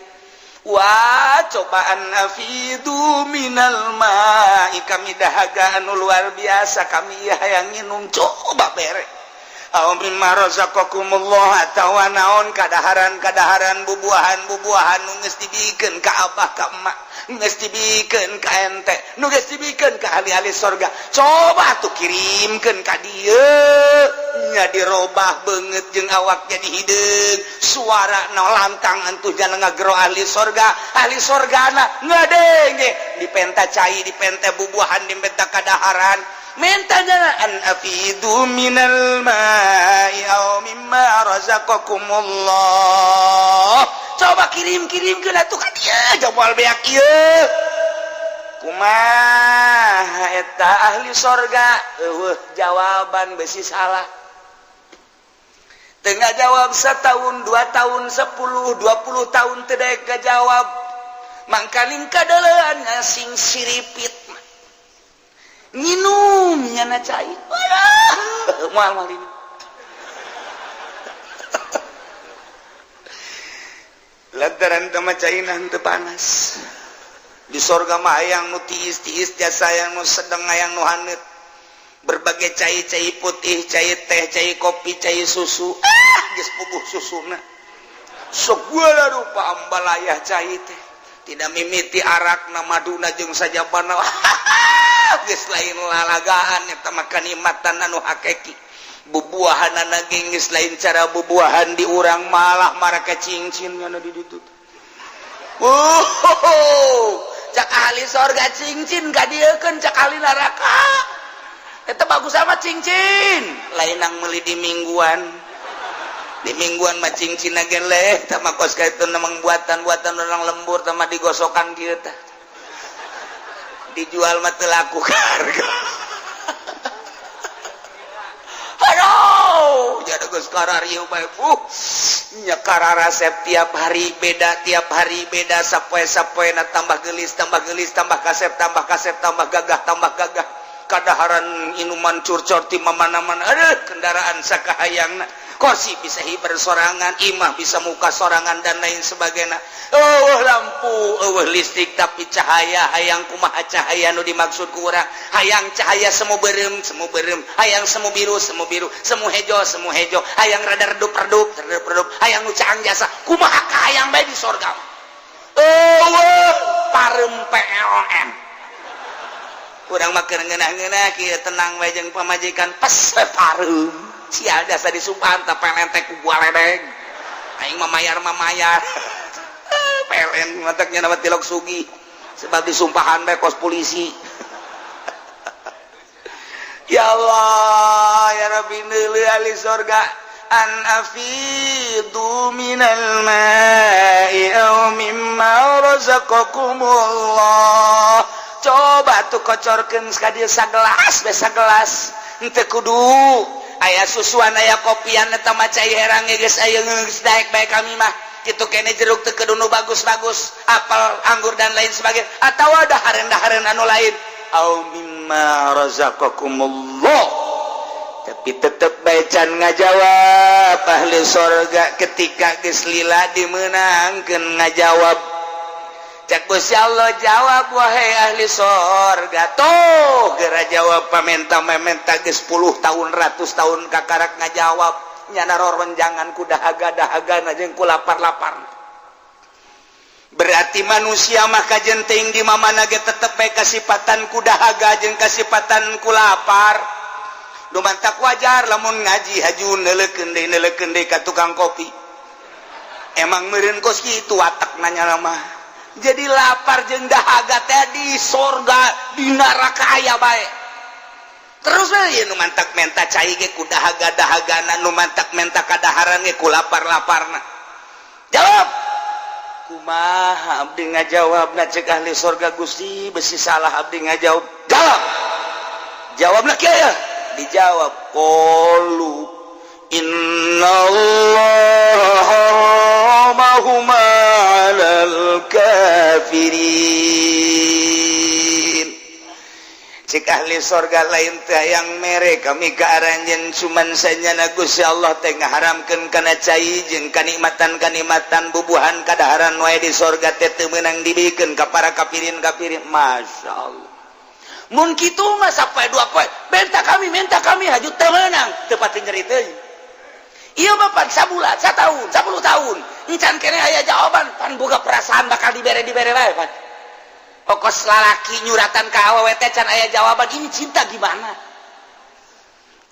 Wah, cobaan afidu minal ma'i, kami dahaga anu luar biasa, kami hayang nginum, coba bere. Aw mimma razaqakumullah, atawa naon kadaharan-kadaharan, bubuahan-bubuahan nu geus dibikeun ka abah, ka emak, geus dibikeun ka ente, nu geus dibikeun ka ahli-ahli sorga, coba tuh kirimkeun ka dieu. Nya dirobah beungeut jeung awak jadi hideung, suara na lantang entuh jalan ngagero ahli sorga. Ahli sorgana ngadenge dipenta cai, dipenta bubuahan, dipenta kadaharan. Mintanya an afidu minal ma'i aw mimma razaqakumullah, coba kirim-kirim ke atuh ka dieu, jabal beak ieu. Kumaha eta ahli sorga? Eueuh jawaban, besi salah. Tengah jawab setahun, 2 tahun, 10, 20 tahun teu daek jawab. Mangkaning kadelean sing siripit nginum nyana cai. Moal moal ini lantaran tama caina teu panas. Di sorga mah hayang nu tiis-tiis jasa, yang nu sedeng, hayang nu haneut, berbagai cai, cai putih, cai teh, cai kopi, cai susu. Ah, geus puguh susuna, segala rupa ambalayah cai teh, tidak mimiti arak na, maduna jeung sajabana. Geus lain lalagaan eta mah, kanikmatan anu hakiki. Bubuahan geus lain cara bubuahan di urang, malah marake cincin anu di ditu. Oh, cak ahli sorga cincin kadieukeun, cak ahli neraka eta bagus amat cincin. Lain nang meuli di mingguan, di mingguan mah cincin geleh tah mah, kos kitu nemang buatan-buatan orang lembur tah mah, digosokan kieu tah, dijual mah teu laku harga. Aduh, jadi geus kararieu bae. Nya kararasep tiap hari beda, tiap hari beda, sapoe-sapoena tambah gelis, tambah gelis, tambah kasep, tambah kasep, tambah gagah, tambah gagah. Kadaharan inuman curcor ti mana-mana. Aduh, kendaraan sakahayangna, kursi bisa hiber sorangan, imah bisa muka sorangan, dan lain sebagainya. Oh, lampu, oh, listrik, tapi cahaya hayang kumaha? Cahaya nu dimaksud ku urang, hayang cahaya semu beureum, semu beureum, hayang semu biru, semu biru, semu hejo, semu hejo, hayang rada redup redup, redup redup, hayang nu caang jasa, kumaha kahayang bae di sorga. Oh, parem PLN. Urang mah keur ngeunah-ngeunah kieu, tenang bae jeung pamajikan, pas we pareum. Sial, jasa disumpahan tah pelen teh ku galedeg. Aing mah mayar mah mayar. Pelen mataknya nama tilok sugi. Sebab disumpahan bae kos polisi. Ya Allah, ya Rabbi, neuleuh ahli sorga an afidu minal ma'i aw mimma razaqakumullah. Coba tuh kocorkeun ka dieu sagelas bae, sagelas. Henteu kudu aya susuan, aya kopian, eta mah cai herang geus aya, geus daek bae kami mah. Kitu kene jeruk teu kudu nu bagus-bagus, apel, anggur, dan lain sebagainya, atau ada dahareun-dahareun anu lain. Au mimma razaqakumullah, tapi tetep bae can ngajawab ahli sorga. Ketika geus lila dimenangkeun ngajawab, cek Gusti Allah, jawab wahai ahli sorga. Tuh geura jawab, pamenta mementa geus 10 tahun, ratus tahun, kakarak ngajawab. Nyana roronjangan ku dahaga-dahaga jeung ku lapar-lapar. Berarti manusia maka jenting di mana ge tetep bae kasipatan ku dahaga jeung kasipatan ku lapar. Nu mantak wajar lamun ngaji haju neuleukeun deui, neuleukeun deui ka tukang kopi. Emang meureun kos kitu watak nanya mah. Jadi lapar jeung dahaga teh di sorga, di neraka aya bae terus we. Nu mantak menta cai ge ku dahaga-dahagana, nu mantak menta kadaharan ge ku lapar-laparna. Jawab kumaha abdi ngajawab na? Cek ahli sorga, Gusti, besi salah abdi ngajawab. Jawab, jawab lah kieu ya. Dijawab, qalu innallaha harramahuma 'alal kafirin. Cek ahli sorga, lain teh yang mere kami ke aranjeun, cuman sanyana Gusti Allah teh ngaharamkeun kana cai jeung kanikmatan-kanikmatan, bubuhan, kadaharan wae di sorga teh teu meunang dibikeun ka para kafirin-kafirin. Masya Allah, mun kitu mah sampai dua poe menta kami, menta kami haju teu meunang, teu pati nyeri teuing. Ieu mah pan sabulan, satahun, 10 tahun encan kene aya jawaban, pan boga perasaan bakal dibere, dibere wae. Pan pokos lalaki nyuratan ka awewe teh can aya jawaban, ini cinta gimana?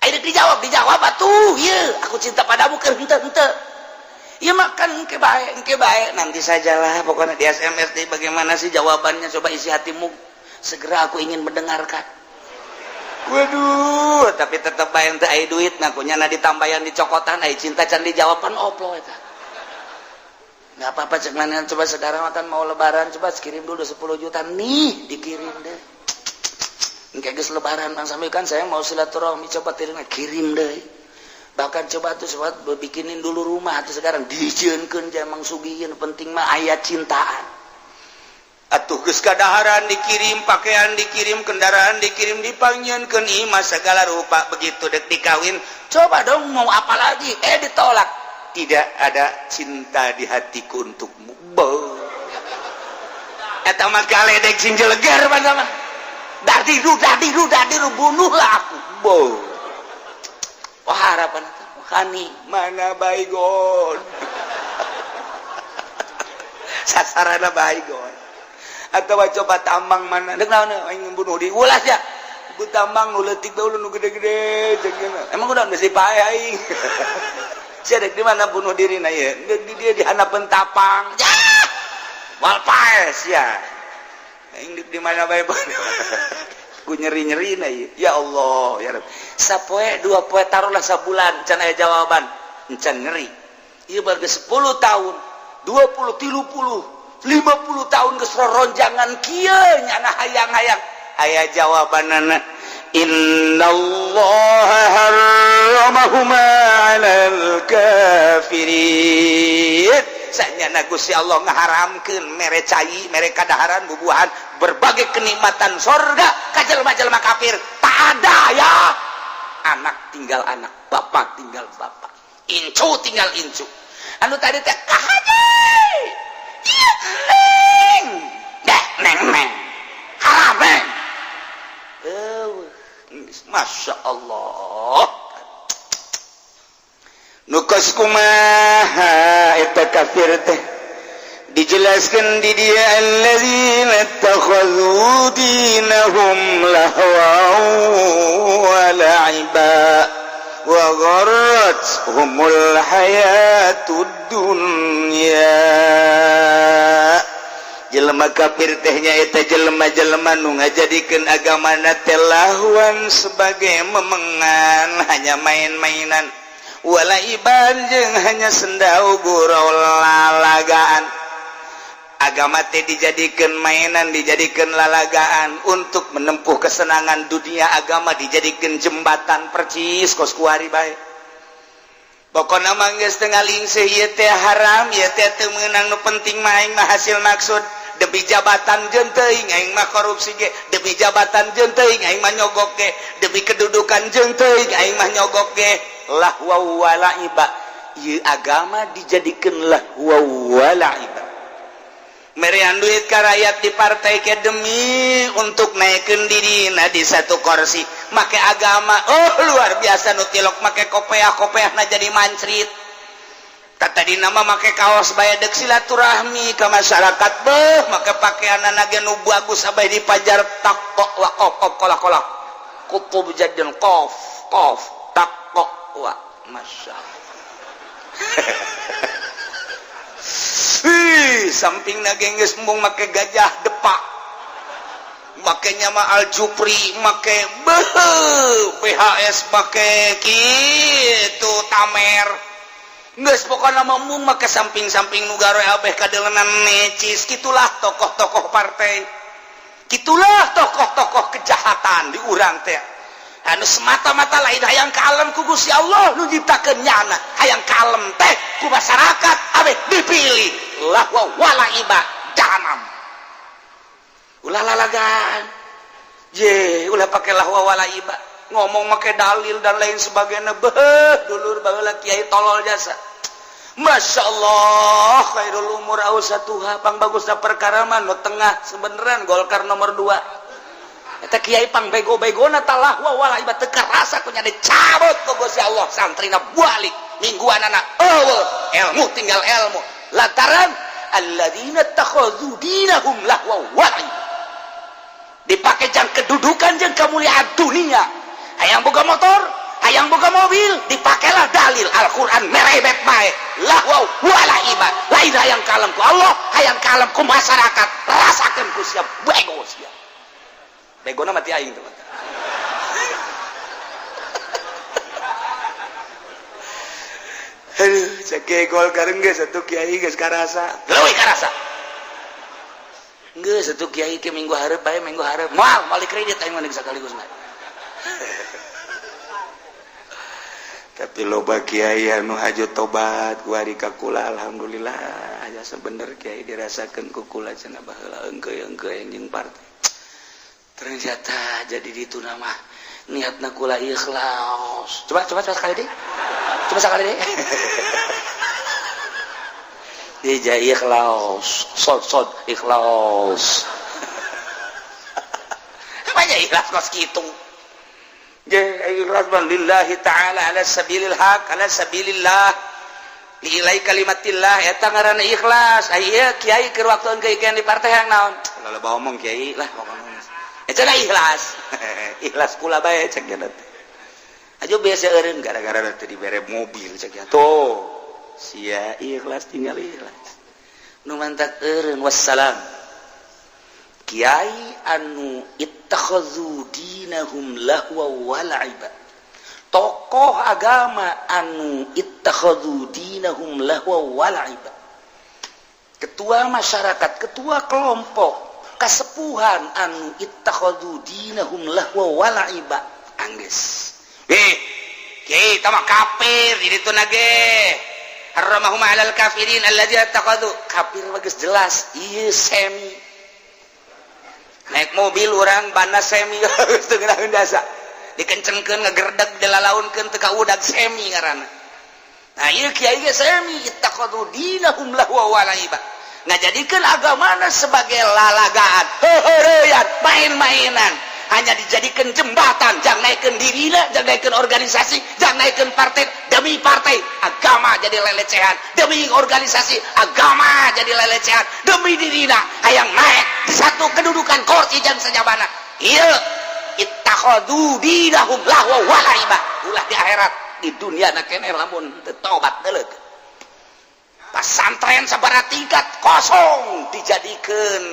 Ayo dijawab, dijawab atuh, ieu aku cinta padamu keur henteu henteu. Ieu mah kan engke bae, engke bae, nanti sajalah pokoknya. Di SMS deh, bagaimana sih jawabannya, coba isi hatimu, segera aku ingin mendengarkan. Waduh, tapi tetep bae teu aya duit ngakunya na ditambayan, dicokotan. Aya cinta can dijawaban, oplo eta. Nggak apa-apa, cek mana, coba sekarang kan mau lebaran, coba kirim dulu 10 juta nih, dikirim deh. Engke geus lebaran, Bang Sami, kan saya mau silaturahmi, coba kirim, kirim deh. Bahkan coba tuh sobat bikinin dulu rumah tuh sekarang, dijieunkeun emang sugihin, penting mah aya cintaan. Atuh geus kadaharan dikirim, pakaian dikirim, kendaraan dikirim, dipanggieunkeun imah segala rupa. Begitu dek dikawin, coba dong, mau apa lagi, eh ditolak. Tidak ada cinta di hatiku untukmu. Bo, eta mah galedek sing jeleger mah. Dadiru dadiru dadiru, bunuhlah aku. Bo, wah, harapan Hani mana baygon, sasarana baygon atau coba tambang mana dek naon aing bunuh di ulah ya. Bu, tambang nu leutik bae, nu gede-gede. Emang udah geus pae aing. Sia dek di mana bunuh diri na ieu? Di dia di handapeun tapang. Ya! Moal pae sia. Aing dek di mana bae ku nyeri-nyeri na ieu. Ya Allah, ya Rabb. Sapoe, dua poe, taruhlah sabulan can aya jawaban. Encan nyeri. Ieu baru 10 tahun, 20, 30, 50 tahun geus roronjangan kieu nyana hayang-hayang aya jawabanana, innallaha harramahuma 'alal kafirin. Sanyana Gusti Allah ngaharamkeun mere cai, mere kadaharan, bubuhan, berbagai kenikmatan sorga ka jelema-jelema kafir. Tak ada ya, anak tinggal anak, bapak tinggal bapak, incu tinggal incu. Anu tadi teh kahaji iya, neng deh, neng neng haram neng. Masya Allah, nukos kumaha eta kafir teh. Dijelaskan di dia, alladzina ittakhadhu dinahum lahwa wa la'iba wa gharrathumul hayatud dunya. Jelema kafir teh nyaeta jelema-jelema nu ngajadikeun agamana teh lahwan, sebagai memengan, hanya main-mainan, wala'iban, jeung hanya sendau gurau, lalagaan. Agama teh dijadikan mainan, dijadikan lalagaan untuk menempuh kesenangan dunia. Agama dijadikan jembatan, percis kos kuari bae. Pokokna mah geus teu ngalingseuh, ieu teh haram, ieu teh teu meunang, nu penting mah aing mah hasil maksud. Demi jabatan jeung teuing aing mah korupsi ge, demi jabatan jeung teuing aing mah nyogok ge, demi kedudukan jeung teuing aing mah nyogok ge. Lahwa wala'iba. Ieu agama dijadikan lahwa wala'iba. Merian duit ka rakyat di partai ke demi untuk naikkan diri. Nah, di satu kursi make agama, oh, luar biasa. Nu tilok make kopeah, kopeah na jadi mancrit. Kata di nama make kaos bae dek silaturahmi ke masyarakat. Beuh, make pakaian ge nu bagus sampai dipajar tak kok wa kof kof kolak kolak kutub jadin kof kof tak kok wa. Masya Allah. Ih, samping geus embung make gajah depak, makenya mah Al Jupri, make beuh PHS, make kitu tamer. Geus pokona mah embung make samping-samping nu garoe abeh kadelenan necis. Kitulah tokoh-tokoh partai, kitulah tokoh-tokoh kejahatan di urang teh, anu semata-mata lain hayang kalem ku Gusti Allah nu nyiptakeun nyana, hayang kalem teh ku masyarakat abeh dipilih. Lah wa wala iba jahanam. Ulah lalagan je, ulah pakai lahwa wala iba, ngomong make dalil dan lain sebagainya. Beuh, dulur, baheula kiai tolol jasa. Masya Allah, khairul umur awsatuha, pang bagusna perkara mah nu tengah. Sebeneran Golkar nomor 2 eta kiai pang bego-begona. Talah wa wala iba teu karasa ku nya dicabut ku Gusti Allah. Santrina balik mingguan anak eueuh ilmu, tinggal ilmu, lantaran alladzina takhadhu dinahum lahwa wa dipake jang kedudukan jeung kemuliaan dunia. Hayang boga motor, hayang boga mobil, dipakailah dalil Al-Quran, merebet bae. Lahwa wala iba, lain hayang kalem ku Allah, hayang kalem ku masyarakat. Rasakeun ku siap bego sia. Begona mati aing teman. Aduh, cek Golkar geus atuh kiai geus karasa. Leuwih karasa. Geus atuh kiai ke minggu hareup bae, minggu hareup. Moal balik kredit aing mah sakaligus mah. Tapi loba kiai anu hajo tobat kuari ka kula, alhamdulillah. Aya bener kiai dirasakeun ku kula cenah, baheula engkeu-engkeu jeung partai. Ternyata jadi itu nama niatna kula ikhlas. Coba coba coba sekali deh, coba sekali deh. Dia ikhlas sod sod ikhlas. Apanya ikhlas kos gitu? Ikhlas bang lillahi ta'ala, ala sabilil haq, ala sabilillah, liilai kalimatillah, eta ngaranna ikhlas. Aya kiai keur waktu engke di partai yang naon lalu bawa omong kiai lah pokokna. Eta ikhlas, ikhlas kula bae cek teh. Aja biasa eureun gara-gara teh dibere mobil cek tuh. Sia ikhlas, tinggal ikhlas. Nu mantak eureun wassalam. Kiai anu ittakhadhu dinahum lahwa wa la'iba. Tokoh agama anu ittakhadhu dinahum lahwa wa la'iba. Ketua masyarakat, ketua kelompok kasepuhan anu ittakhadhu dinahum lahwa wa la'iba, anggeus eh kiai tama kafir di ditu nage harramahum alal kafirin alladzina ittakhadhu kafir bagus jelas. Ieu semi naik mobil urang bana semi teu ngeunaheun jasa, dikencengkeun ngegerdeg, dilalaunkeun teu kaudag, semi ngaranna. Nah, ieu kiai ge semi ittakhadhu dinahum lahwa wa la'iba, ngajadikeun agamana sebagai lalagaan, heuheureyan, main-mainan. Hanya dijadikan jembatan jang naikkan diri, jang naikkan organisasi, jang naikkan partai. Demi partai agama jadi lelecehan, demi organisasi agama jadi lelecehan, demi dirina hayang naik di satu kedudukan kursi jang sejabana. Iya, ittakhadhu dinahum lahwa wa laiba. Ulah di akhirat, di dunia na keneh lamun teu tobat deuleu. Pasantren sabara tingkat kosong dijadikan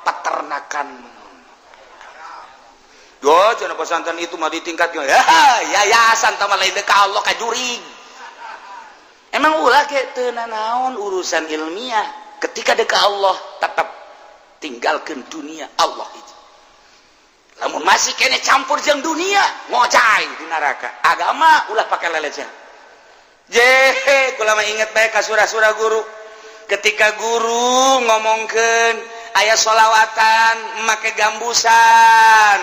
peternakan. Yo, cenah pesantren itu mah ditingkatkan. Ya, yayasan tah mah lain ka Allah, ka jurig. Emang ulah ke teu naon urusan ilmiah. Ketika deka Allah tetap tinggalkan dunia, Allah itu. Lamun masih kene campur jeung dunia, ngocai di neraka. Agama ulah pakai lelecehan. Je, kula mah inget bae ka surah-surah guru. Ketika guru ngomongkeun aya solawatan make gambusan,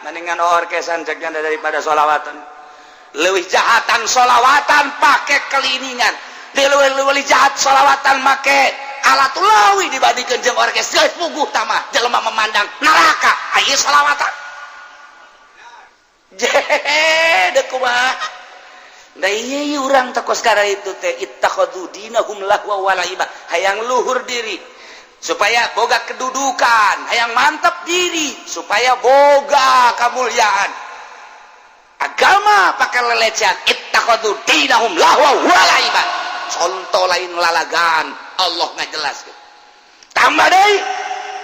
mendingan orkesan ceknya daripada solawatan. Leuwih jahatan solawatan pakai keliningan, leuwih jahat solawatan make alat lawi dibandingkan jeung orkes. Geus puguh tamah jelema memandang neraka aya solawatan. Je, deuk kumaha? Nah, iya, urang teh kos itu teh ittakhadhu dinahum lahwa wa laiba. Hayang luhur diri supaya boga kedudukan, hayang mantap diri supaya boga kemuliaan. Agama pakai lelecehan, ittakhadhu dinahum lahwa wa laiba. Contoh lain lalagan, Allah ngajelaskeun. Tambah deui,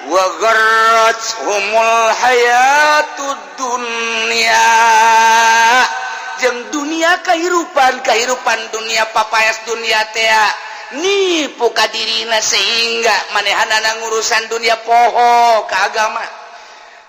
wa gharrathumul hayatud dunya, jeung dunia, kehidupan kehidupan dunia, papayas dunia teh nipu ka dirina sehingga manehanana ngurusan dunia poho ke agama.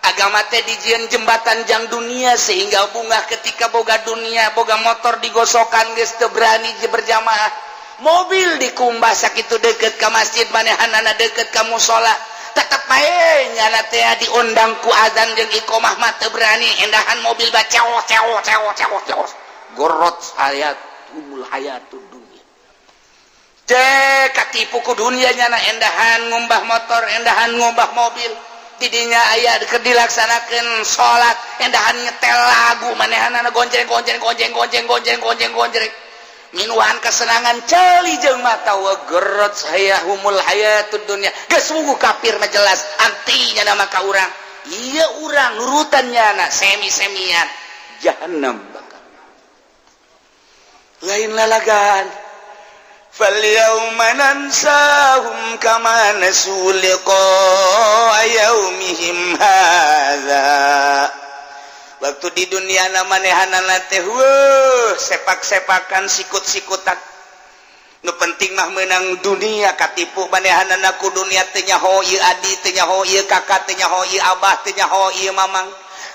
Agama teh dijieun jembatan jang dunia, sehingga bunga ketika boga dunia, boga motor digosokan geus teu berani berjamaah, mobil dikumbah sakitu deket ke masjid, manehanana deket ka musola tetep bae nyana teh diundang ku azan jeung iqomah mah teu berani, endahan mobil ba cewok cewok cewok cewok cewok. Gorot hayatul hayatud dunya. Cek katipu ku dunia nyana, endahan ngumbah motor, endahan ngumbah mobil, tidinya aya keur dilaksanakeun salat endahan nyetel lagu, manehanana gonjreng gonjreng gonjreng gonjreng gonjreng gonjreng gonjreng, minuan kesenangan, celi jeung mata. Wa gerot hayahumul hayatud dunya. Geus sungguh kafir mah jelas antinya nama ka urang. Iya, urang nurutan nyana semi-semian, jahanam bakal. Lain lalagan. فاليوم ننساهم كما نسوا لقاء يومهم هذا. Waktu di dunia manehanana teh weuh sepak-sepakan, sikut-sikutan, nu penting mah menang dunia. Katipu manehanana ku dunia, teu nyaho ieu adi, teu nyaho ieu kakak, teu nyaho ieu abah, teu nyaho ieu mamang,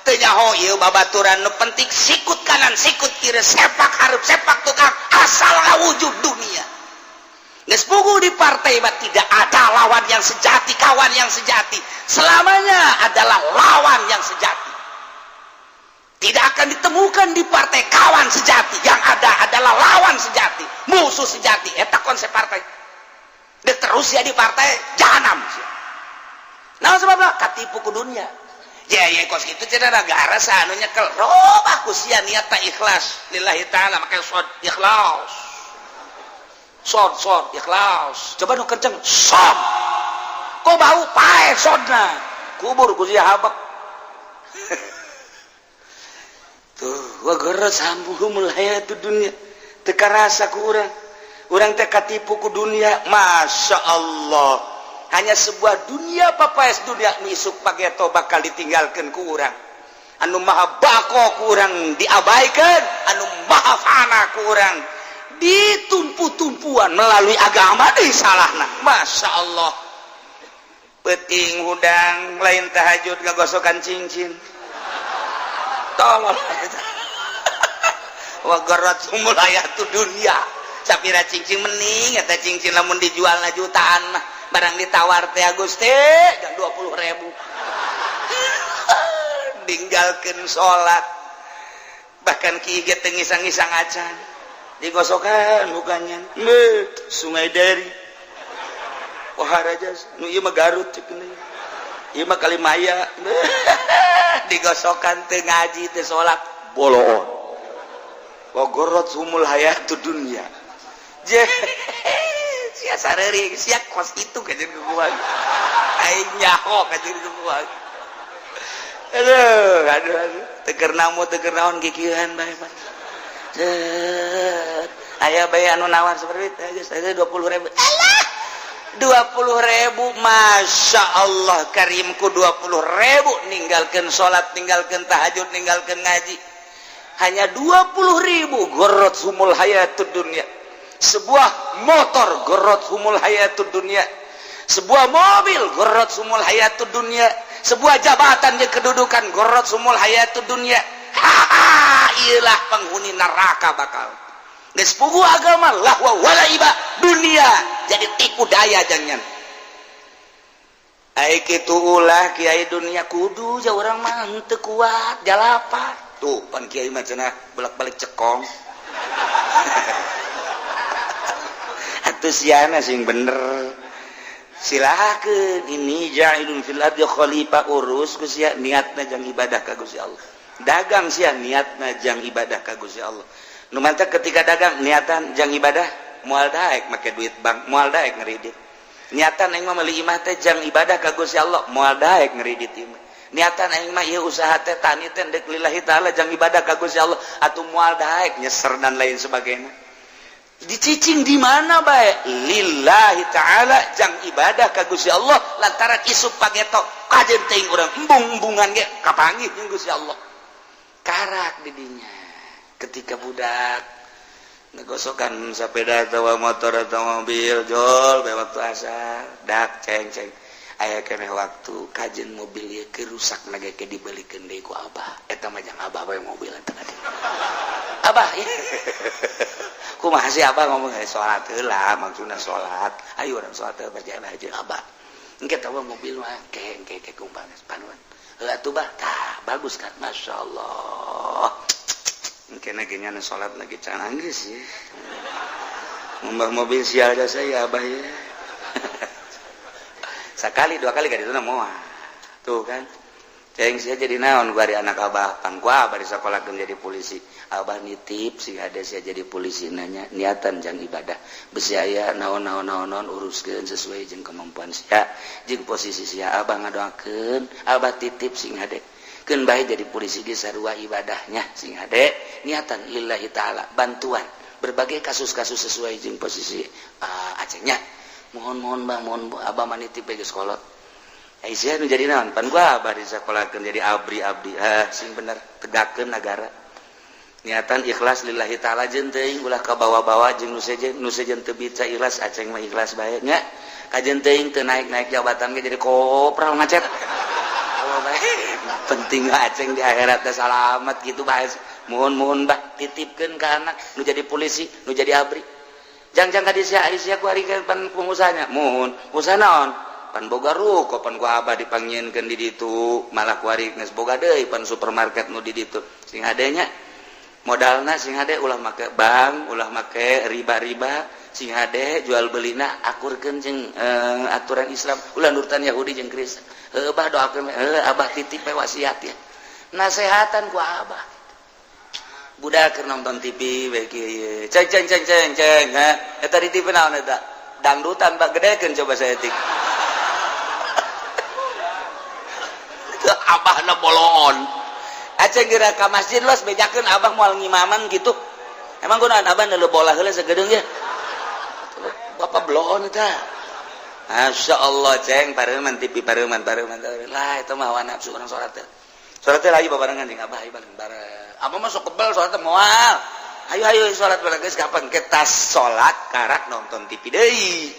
teu nyaho ieu babaturan. Nu penting sikut kanan, sikut kiri, sepak hareup, sepak tukang, asal ngawujud dunia. Geus puguh di partai mah tidak ada lawan yang sejati, kawan yang sejati. Selamanya adalah lawan yang sejati. Tidak akan ditemukan di partai kawan sejati. Yang ada adalah lawan sejati, musuh sejati. Eta konsep partai. Dan terus ya di partai jahanam. Nah, sebabnya katipu ku dunia. Ya ya, kos kitu cenah negara anu nyekel. Robah ku sia niat tak ikhlas lillahi ta'ala, make sod ikhlas. Sod sod ikhlas. Coba nu kenceng sod. Kok bau pae sodna. Kubur ku sia habak. Tuh, wa gharrathumul hayatud dunya. Teu karasa ku urang. Urang teh katipu ku dunia. Masya Allah. Hanya sebuah dunia, papaes dunia, isuk pageto bakal ditinggalkan ku urang. Anu maha bako ku urang diabaikan, anu maha fana ku urang ditumpu-tumpuan melalui agama di salahna. Masya Allah. Peting hudang lain tahajud ngagosokan cincin. Tolol. Wa gharrathumul hayatud dunya. Sapira cincin mening eta cincin lamun dijual na jutaan mah, barang ditawar teh Gusti jang 20.000. Tinggalkeun salat, bahkan ki ge teu ngisang-ngisang acan, digosokan mukanya. Sungai Deri. Wah, raja nu ieu mah Garut cek. Ieu mah kalimaya digosokan teu ngaji, teu salat, boloon. Wa ghorrathumul hayatud dunya. Je sia sareuring sia kos itu kajeun ku gua. Aing nyaho kajeun ku gua. Aduh, aduh, aduh. Teu keur namu, teu keur naon, kikieuan bae, Pak. Cet. Aya bae anu nawar seperti itu, geus 20.000. Alah, 20.000, Masya Allah karimku, 20.000 ninggalkan salat, ninggalkan tahajud, ninggalkan ngaji, hanya 20.000. Ghorrathumul hayatud dunya. Sebuah motor ghorrathumul hayatud dunya, sebuah mobil ghorrathumul hayatud dunya, sebuah jabatan dan kedudukan ghorrathumul hayatud dunya. Haha, iyalah penghuni neraka bakal. Geus puguh agama lahwa walaiba, dunia jadi tipu daya. Jangan ai kitu, ulah kiai dunia kudu ja urang mah henteu kuat jalapa tuh pan kiai mah cenah bolak-balik cekong. Atuh siana sing bener, silakeun. Inni ja'ilun fil ardi khalifah, urus ku sia niatna jang ibadah ka Gusti Allah. Dagang sia niatna jang ibadah ka Gusti Allah. Nu mantap ketika dagang niatan jang ibadah, moal daek make duit bank, moal daek ngeridit. Niatan aing mah meuli imah teh jang ibadah ka Gusti Allah, moal daek ngeridit imah. Niatan aing mah ieu usaha teh tani teh deuk lillahi taala, jang ibadah ka Gusti Allah, atuh moal daek nyeser dan lain sebagainya. Dicicing di mana bae lillahi taala jang ibadah ka Gusti Allah, lantaran isuk pageto kajen teuing urang embung-embungan ge kapanggih jeung Gusti Allah. Karak didinya ketika budak ngegosokan sepeda atau motor atau mobil jol bae waktu asar, dak ceng ceng aya keneh waktu kajen mobil ieu keur rusak nage ke dibelikeun deui ku abah. Eta mah jang abah bae mobil eta tadi. Abah kumaha sih? Abah ngomong salat heula, maksudna salat, ayo urang salat heula, percaya aja abah engke tahu mobil mah ke ke ke kumpang panuan heula atuh bah. Tah bagus kan, masyaallah. Mungkin lagi nyana salat lagi can geus ya. Ngembah mobil sial aja saya abah ya. Sekali dua kali ka dituna moal. Tuh kan. Ceng sia jadi naon bari anak abah, pan ku abah disakolahkeun jadi polisi. Abah nitip sing hade sia jadi polisi nanya niatan jang ibadah. Besi aya naon-naon naon uruskeun sesuai jeung kemampuan sia, jeung posisi sia. Abah ngadoakeun, abah titip sing hade. Keun bae jadi polisi ge sarua ibadahnya, sing hade niatan lillahi taala, bantuan berbagai kasus-kasus sesuai jeung posisi acehnya. Mohon-mohon bang, mohon abah mah nitip geus kolot. Aisyah nu jadi naon? Pan gua abah disakolahkeun jadi abri-abdi. Ah, sing bener tegakkeun negara. Niatan ikhlas lillahi taala jeung teuing ulah kabawa-bawa jeung nu sejen teu bisa ikhlas, aceng mah ikhlas bae nya. Kajen teuing teu naik-naik jabatan ge jadi kopral ngacet. Penting aceng di akhirat teh salamet gitu bae. Mohon-mohon bah titipkeun ka anak nu jadi polisi, nu jadi abri. Jang-jang ka sia sia ku ari pan pengusahanya. Mohon, usaha naon? Pan boga ruko, pan ku abah dipanggieunkeun di ditu, malah ku ari geus boga deui pan supermarket nu di ditu. Sing hadenya modalna sing hade, ulah make bank, ulah make riba-riba, sing hade jual belina akurkeun jeung aturan Islam, ulah nurutan Yahudi jeung Kristen. Heuh bah, doakeun heuh, abah titip we wasiat ya. Nasehatan ku abah. Budak keur nonton TV we kieu. Ceng ceng ceng ceng ceng, ha. Eta di TV naon eta? Dangdutan, Pak, gedekeun coba saeutik. Abahna bolongon. Aceng geura ka masjid los bejakeun abah moal ngimaman gitu. Emang kunaon abah neuleuh bola heula sagedeung ya? Bapak bloon eta. Masya Allah ceng pareuman TV pareuman pareuman lah itu mah hawa nafsu urang salat teh. Salat teh lagi babarengan jeung abah, ayo bareng bareng. Abah mah sok kebel salat teh moal. Ayo ayo salat bareng geus kapan ke tas salat karak nonton TV deui.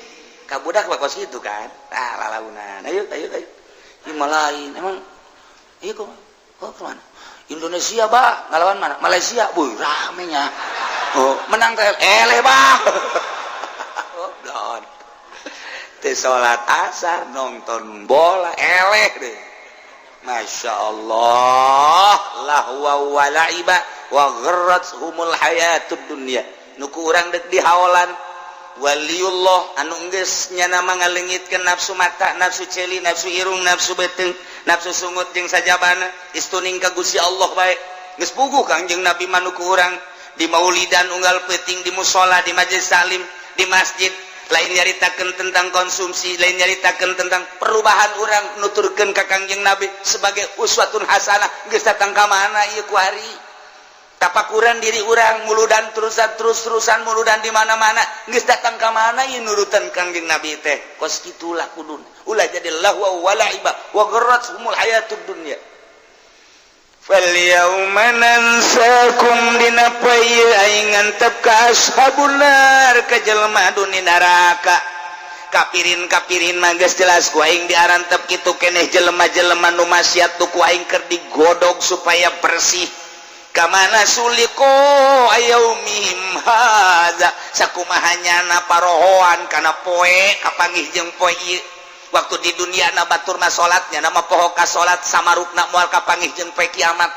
Ka budak mah kos kitu kan. Ah lalaunan. Ayo ayo ayo. Ieu mah lain emang iya kok. Oh kemana? Indonesia bah ngalawan mana? Malaysia, buh ramenya. Oh menang teh eleh bah. Oh blon. Teh salat asar nonton bola eleh deh. Masya Allah, lahwa wa la'iba wa gharrathumul hayatud dunya. Nu ku urang dek dihaolan. Waliullah anu geus nyana ngalengitkeun nafsu mata, nafsu ceuli, nafsu irung, nafsu beuteung, nafsu sungut jeung sajabana, istuning ka Gusti Allah bae. Geus puguh Kangjeng Nabi manu ku urang di maulidan unggal peuting, di musola, di majelis taklim, di masjid, lain nyaritakeun tentang konsumsi, lain nyaritakeun tentang perubahan urang nuturkeun ka Kangjeng Nabi sebagai uswatun hasanah. Geus datang ka mana ieu kuari? Tapakuran diri urang muludan terusan, terus-terusan muludan di mana-mana. Geus datang ka mana ieu nurutan Kangjeng Nabi teh? Kos kitulah kudun, ulah jadi lahwa wa la'iba wa gharrathumul hayatud dunya. Falyauma nansakum, dina poe ieu aing ngantep ka ashabun nar, ka jelema dunia neraka. Kapirin kapirin mah geus jelas ku aing diarantep kitu keneh. Jelema-jelema nu maksiat tu ku aing keur digodog supaya bersih. Kamana suliqo yaumihim hadza, sakumaha nyana parohoan kana poe kapanggih jeung poe ieu. Waktu di dunia na batur mah salatnya nama poho ka salat, samarukna moal kapanggih jeung poe kiamat.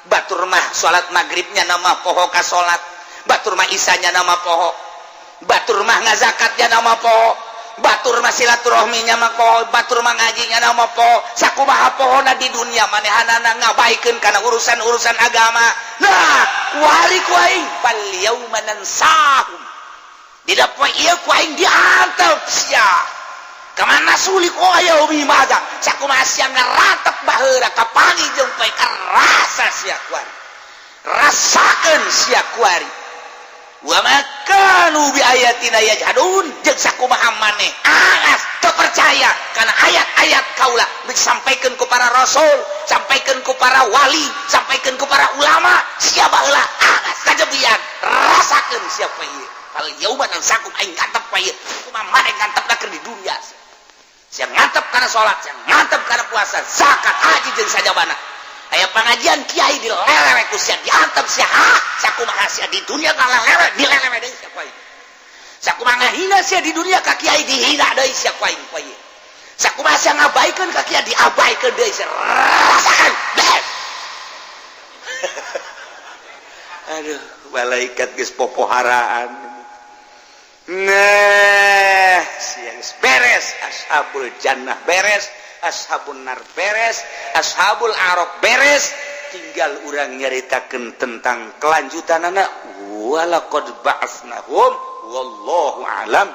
Batur mah salat maghribnya nama poho ka salat, batur mah isanya nama poho, batur mah ngazakatnya nama poho, batur mah silaturahminya mah poho, batur mah ngajinya nama poho. Sakumaha pohona di dunia manehanana ngabaikeun kana urusan-urusan agama. Nah, kuari ku aing fal yauma nansahum, dina poe ieu ku aing diantep sia. Kemana suliqo yaumi hadza, sakumaha sia ngaratep baheula kapanggih jeung poe karasa sia kuari, rasakeun sia kuari. Wa ma kanu bi ayatina yajhadun, jeung sakumaha maneh angas teu percaya kana ayat-ayat kaula disampaikan ku para rasul, sampaikan ku para wali, sampaikan ku para ulama. Sia baheula angas kajebian, rasakeun sia poe ieu. Fal yauma nansakum, aing ngantep poe ieu. Kumaha maneh ngantepna keur di dunia? Sia ngantep kana salat, sia ngantep kana puasa, zakat, haji jeung sajabana. Aya pengajian kiai dilelewe ku sia, diantep sia. Ha, sakumaha sia di dunia ngalelewe, dilelewe deui sia ku aing. Sakumaha ngahina sia di dunia ka kiai, dihina deui sia ku aing poe ieu. Sakumaha sia ngabaikeun ka kiai, diabaikeun deui sia, rasakan deh. Aduh, malaikat geus popoharaan. Nah, sia geus beres. Ashabul jannah beres, ashabun nar beres, ashabul araf beres, tinggal urang nyaritakeun tentang kelanjutan anak. Walaqad ba'asnahum, wallahu alam.